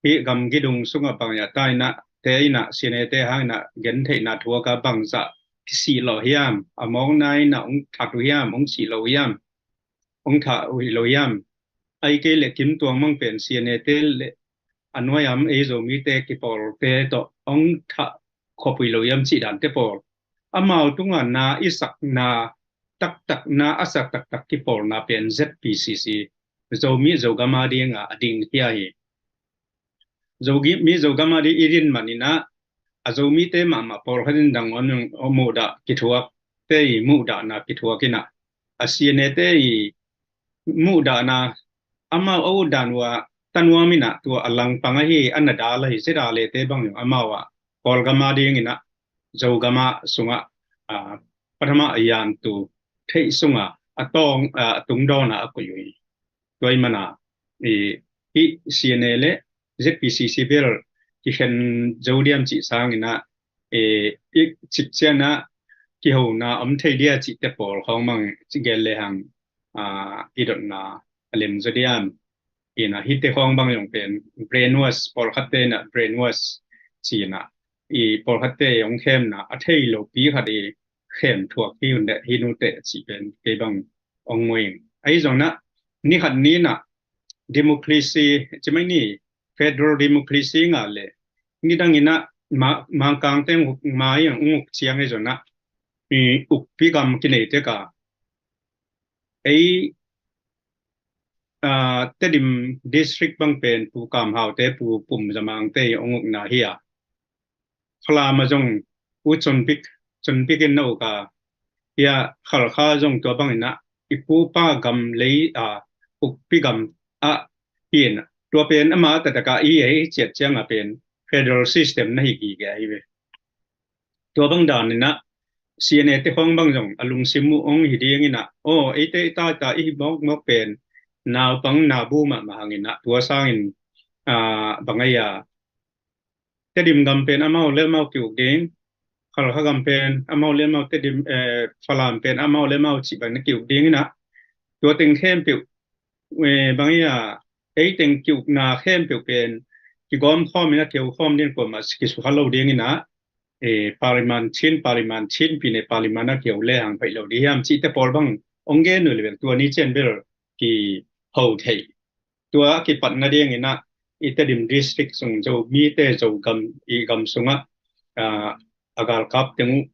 hi gam gidung sunga bangzah ta ina te ina C N A te hang ina gen theihna thuaka bangzah kisih lo hiam, a mawngna ina ong that uh hiam, ong sih lo hiam, ong thah uh hi lo hiam. Ai kei le Kim Tuang Mang pen C N A te le a nuai am ei Zomite kipawlte tawh ong thah khop uh hi lo hiam cih dante pawl. Amau tunga na i sakna taktak, na a sak taktak kipawlna pen Z P C C, Zomi Zogam a dinga a ding hi a hi. Zomi Zogam a ding i din manina a Zomite mahmah pawlkhatin dang on muhdah kithuak te i muhdahna kithuak ina a C N A te i muhdahna, amau a utdan uh a tanuam in ah tua a langpang ahi a na dal ahi ZRA le te bang zong amau ah Kawlgam a ding in ah Zogam ah sungah, ah, pathama a yantu theih sungah a tawng, ah, a tungdawn ah a koih uh hi. Tua ahih manin, i, hih C N A le Z P C C bel kikhen zo diam cih sangin ah, i, i cik ciang ah kihona om thei dia cihte pawl khawng bang ci gel lehang, ah, i dotna a lem zaw diam. In ah hihte khawng bang zong pen brainwash, pawlkhatte in ah brainwash ci-in ah, i pawlkhatte hong khemna a thei lopi khat i khem thuak hi un deh hi nu teh cih pen kei bang hong mu ing. Ahi zongin ah, ni khat ni in ah democracy, ci mai ni, federal democracy ngah leh, nidang in ah ma-, Mangkangte hong uk, mai hong uk ciang ahi zongin ah, i ukpi gam kinei tek a, ei, ah, Tedim district bang pen Pu Kam Hau te, Pu Pum Za Mang te hong ukna hi a, Falam ah zong U Chonpik, Chonpik in na uk a, hi a, Khalkha zong tua bang in ah i pupa gam lei, ah, ukpi gam ah hi in ah, tua pen ama taktak a i ei ciat ciang ah pen federal system na hi gige ahi ve. Tua bang dan in ah C N A te khawng bang zong a lungsim uh hong hi ding in ah, aw, eite i ta i ta i hi mawkmawk pen naupang nabu mahmah hang in ah, tua sangin, ah, bang ahi a, Tedim gam pen amau le amau ki-uk ding, Khalkha gam pen amau le amau, Tedim, eh, Falam pen amau le amau cih bang na ki-uk ding in ah, tua teng khempeuh, eh, bang ahi a, ei teng ki-ukna khempeuh pen kigawm khawm in ah, kihou khawm ding, kuamah kisukha lo ding in ah, eh, parliament chin, parliament chin, pine parliament ah kihou lehang phaih lo ding hiam cihte pawl bang hong gen uh leh bel tua ni ciang bel kiho thei. Tua a kipat nading in ah i Tedim district sung Zomite, Zogam, i gam sungah, ah, a galkap teng uh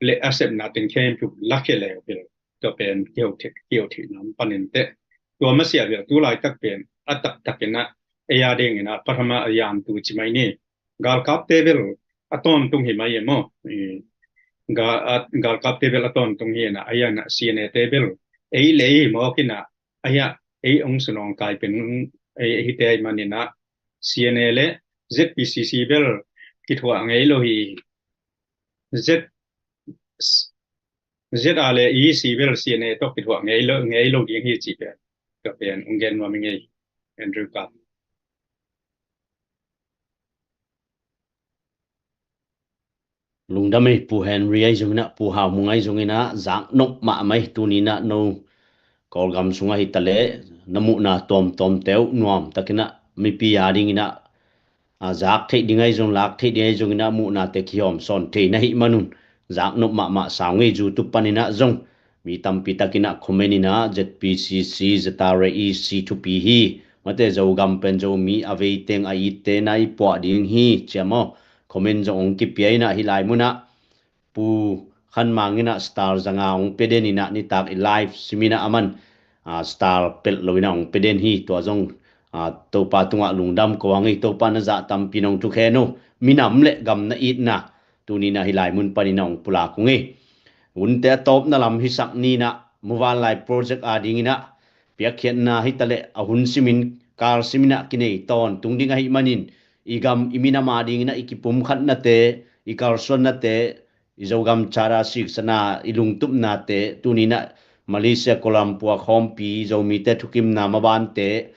le a sepna teng khempeuh lakhia le uh bel tua pen kihou thei, kihou theihna om pan in teh. Tua masiah bel tu laitak pen a taktak in ah ei a ding in ah pathama a yantu ci mai ni, galkapte bel a tawntung hi mai e maw? I, ga-, a, galkapte bel a tawntung hi in ah, a yan ah C N A te bel ei le ei hi mawk in ah, a yan ei hong sunawngkai pen ei, ei hite ahih manin ah C N A le Z P C C bel kithuah ngei lo hi. Z, ZRA le E C bel C N A tawh kithuah ngei lo, ngei lo ding hi cih pen, tua pen hong gen nuam ing ei, Andrew Kap. Lungdam ei, Pu Henry ahi zongin ah, Pu Hau Mung ahi zongin ah, zaknop mahmah ei. Tuni in ah no Kawlgam sungah hi ta leh na muhna tuamtuamte uh nuamtakin ah mipi a dingin ah, a, zak theih ding ahi zong, lak theih ding ahi zongin ah, muhnate kihawm sawn thei na hih man un, zaknop mahmah sa ung ei. YouTube panin ah zong mi tampi takin ah comment in ah, Z P C C, ZRA EC thupi hi, mate Zogam pen Zomi a veiteng a itte na i puah ding hi, ci a maw, comment zong hong kipia in ah, hih lai mun ah Pu Khan Mang in ah star zanga hong pia den in ah, nitak i live sim in ah aman, a, star pelh lo in ah hong pia den hi. Tua zong, a, Topa tungah lungdam ko hang ei. Topa na zah tampi nong thukhen uh, minam le gam na itna tuni in ah hih lai mun panin ah hong pulak ung ei. Hunte a tawpna lam hisak ni in ah, Muvanlai project a dingin ah piakkhiatna hi ta leh a hun simin, kal simin ah kinei tawntung ding ahih manin, i gam i minam a dingin ah i kipumkhatnate, i kalsuannate, i Zogam Charter siksana, i lungtupnate, tuni in ah Malaysia Kuala Lumpur a khawmpi Zomite thukimna mabante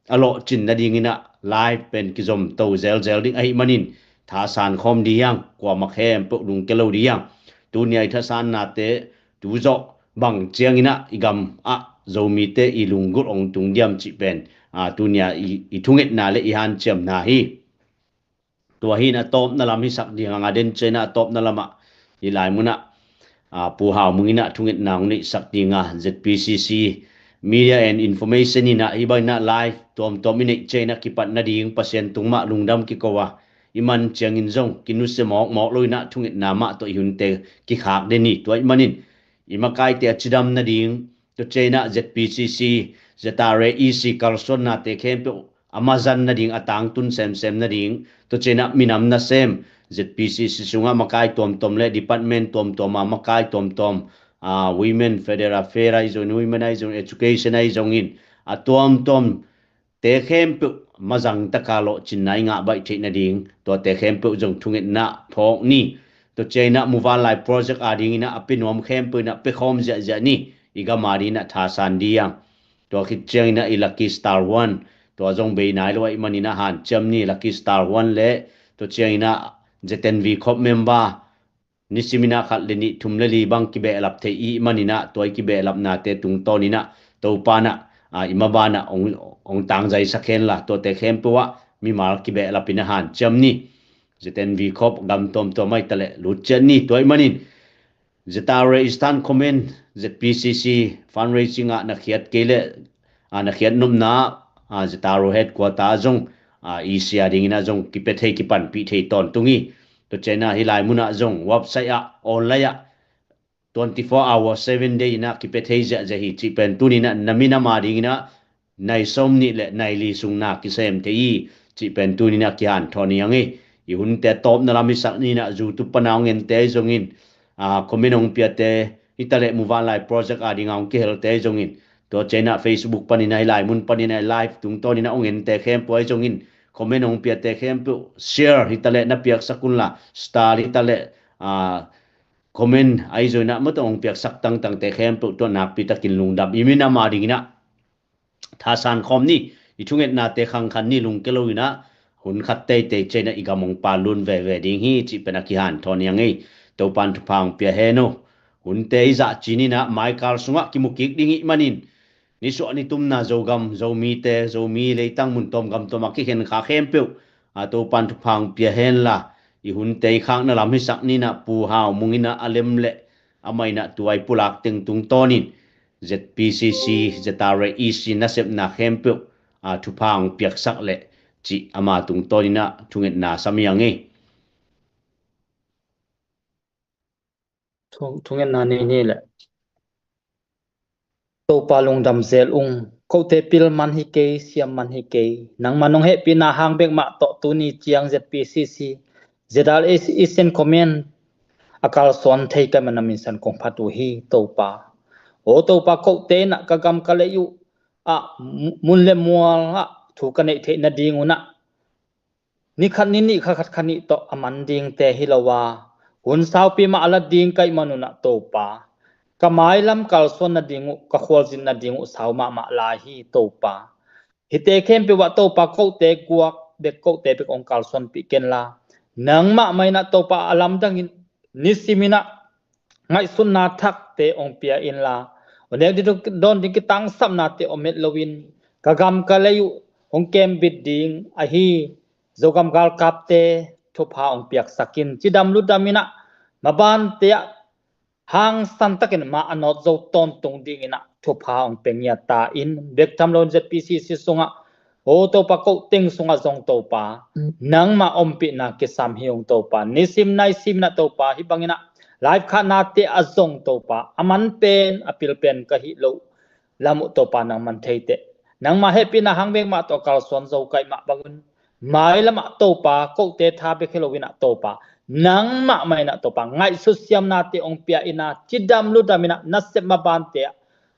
a lawhcin nadingin ah live pen kizom to zelzel ding ahih manin, thasan khawm dih hiang, kuamah khempeuh lungkia lo dih hiang. Tuni a i thasannate tu zawh bang ciangin ah i gam ah Zomite i lunggulh hong tung diam cih pen, a, tuni a i, i thungetna le i hanciamna hi. Tua hi in ah tawpna lam hisak ding hang a, den ciang in ah tawpna lamah hih lai mun ah, a, Pu Hau Mung in ah thungetna hong neihsak ding a, Z P C C Media and Information in ah hih bang in ah live tuamtuam i neih ciang in ah kipat nading Pasian tung mah lungdam kiko a, i man ciangin zong kinusia mawkmawk lo in ah thungetna mah tawh i hunte kikhak den hi. Tua ahih manin i makaite a cidam nading, tua ciang in ah Z P C C, ZRA EC kalsuannate khempeuh a mazan nading, a tangtun semsem nading, tua ciang in ah minam nasem, Z P C C sungah makai tuamtuam le department tuamtuam a makai tuamtuam, a, women federal affair ahi zongin, women ahi zongin, education ahi zongin, a tuamtuam te khempeuh mazang taka lawhcinna i ngah baih theih nading, tua te khempeuh zong thungetna phawk ni. Tua cianginah muvanlai project a dinginah a pia nuam khempeuh inah pia khawm ziahziah ni. I gam a dinginah thasan diang. Tua khit cianginah i Lucky Star One, tua zong bei nai lo ahih maninah hanciam ni. Lucky Star One le tua cianginah Z N V Corp member nisiminah khat le nih thum le li bang kibehlap thei i hih maninah tua i kibehlapnate tungtawninah Topanah, a, i mabanah ong, ong tangzaisak henla, tuate khempeuh ah mimal kibehlapinah hanciam ni. Z N V Corp gam tuamtuam ahi taleh lutciat ni. Tua ahih manin Z R A Eastern Command, Z P C C fundraising ah na khiat kei leh, a, na khiat nopna, a, Z R O headquarter ah zong, a, E C a dinginah zong kipia thei kipanpih thei tawntung hi. Tua cianginah hih lai munah zong website ah, online ah, twenty four hour seven day inah kipia thei ziahziah hi cih pen tuninah na minam a dinginah nai sawm nih le nai li sung na kisem thei hi cih pen tuninah kihanthawn hi ang ei. I hunte tawpna lam hisak ninah YouTube pana hong ente ahi zongin, a, comment hong piate, hih taleh muvanlai project a dinga hong kihelte ahi zongin, tua cianginah Facebook paninah hih lai mun paninah live tungtawninah hong ente khempeuh ahi zongin, comment hong piate khempeuh share hih taleh na piaksak unla, star hih taleh, a, comment ahi zonginah mawtaw hong piaksak tangtangte khempeuh tua nakpitakin lungdam i minam a dinginah thasan khawm ni. I thungetnate khangkhan ni. Lungke loinah hun khat teitei cianginah i gam hong palun veve ding hi cih pen a kihanthawn hi ang ei. Topan thupha hong pia hen o. Hunte i zah cininah maikal sungah kimukik ding i hih manin, nisuah nitumna Zogam Zomite, Zomi leitang mun tuam gam tuam a kikhen kha khempeuh, a, Topan thupha hong pia henla, i hunte i khakna lam hisak ninah Pu Hau Mung inah a lem le amah inah tua i pulak teng tungtawnin Z P C C, Z R A E C nasepna khempeuh, a, thupha hong piaksak leh cih ama tungtawninah thungetna sam hi ang ei. Thu-, thungetna nei ni leh. Topa lungdam zel ung. Kote pil man hi kei, siam man hi kei. Nangma nong hehpihna hang bek mah tawh tuni ciang Z P C C, Z R A Eastern Command a kalsuan thei ka hih manin na min san kong phat uh hi Topa. O Topa, kote inah ka gam ka lei uh ah, mu-, mun le mual ah thu ka neih theih nading unah ni khat ni nih, kha khat kha nih tawh a man dingte hi lo a, hun saupi mah a la ding ka hih man unah Topa, ka mailam kalsuan nading uh, ka khualzin nading uh sau mahmah lai hi Topa. Hihte khempeuh ah Topa, kote guak bek, kote bek hong kalsuanpih kenla, nangmah mah inah Topa a lamdangin nisiminah ngaihsutna thakte hong pia inla, hong nek ding, dawn ding kitangsapnate om het loin, ka gam ka lei uh hong kembit ding ahi Zogam galkapte thupha hong piaksak in. Cidam lutdam inah mabante ah hangsantakin mah a nawt zo tawntung dinginah thupha hong pia ngiat ta in. Bek tham loin Z P C C sungah, o Topa, ko teng sungah zong Topa, nangmah ompihna kisam hi ung Topa. Nisim naisim inah Topa, hih banginah live khahnate ah zong Topa, a man pen a pil pen ka hih loh lam uh Topa nang man thei teh. Nangmah hehpihna hang bek mah tawh kalsuan zo ka hih mah bangun, mailam ah Topa, kote tha bek hi loinah Topa, nangmah mah inah Topa, ngaihsut siamnate hong pia inah, cidam ludam inah nasep mabante ah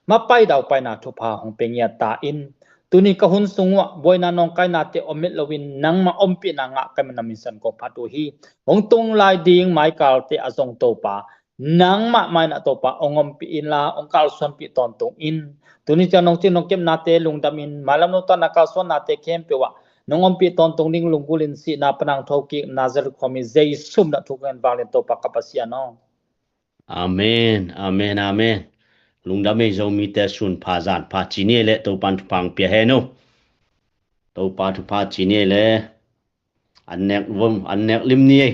mapai daupaina thupha hong pia ngiat ta in. Tuni ka hun sung uh ah buaina nawngkainate om het loin nangmah ompihna ngah ka hih manin na min san kong phat uh hi. Hong tung lai ding maikalte ah zong Topa, nangmah mah inah Topa, hong ompih inla, hong kalsuanpih tawntung in. Tuni ciang nong cing nong kepnate lungdam in, mailam nong tuahna kalsuannate khempeuh ah nong ompih tawntung ding lunggulh in, sihna pan a hong thokik Nazareth khuami Jesu min ah thu ka ngen vanglian Topa ka Pasian aw. Amen, amen, amen. Lungdam ei. Zomite sun pha zan pha ci ni ei leh, Topan thupha hong pia hen o. Topa thupha ci ni ei leh. An nek vom, an nek lim ni ei.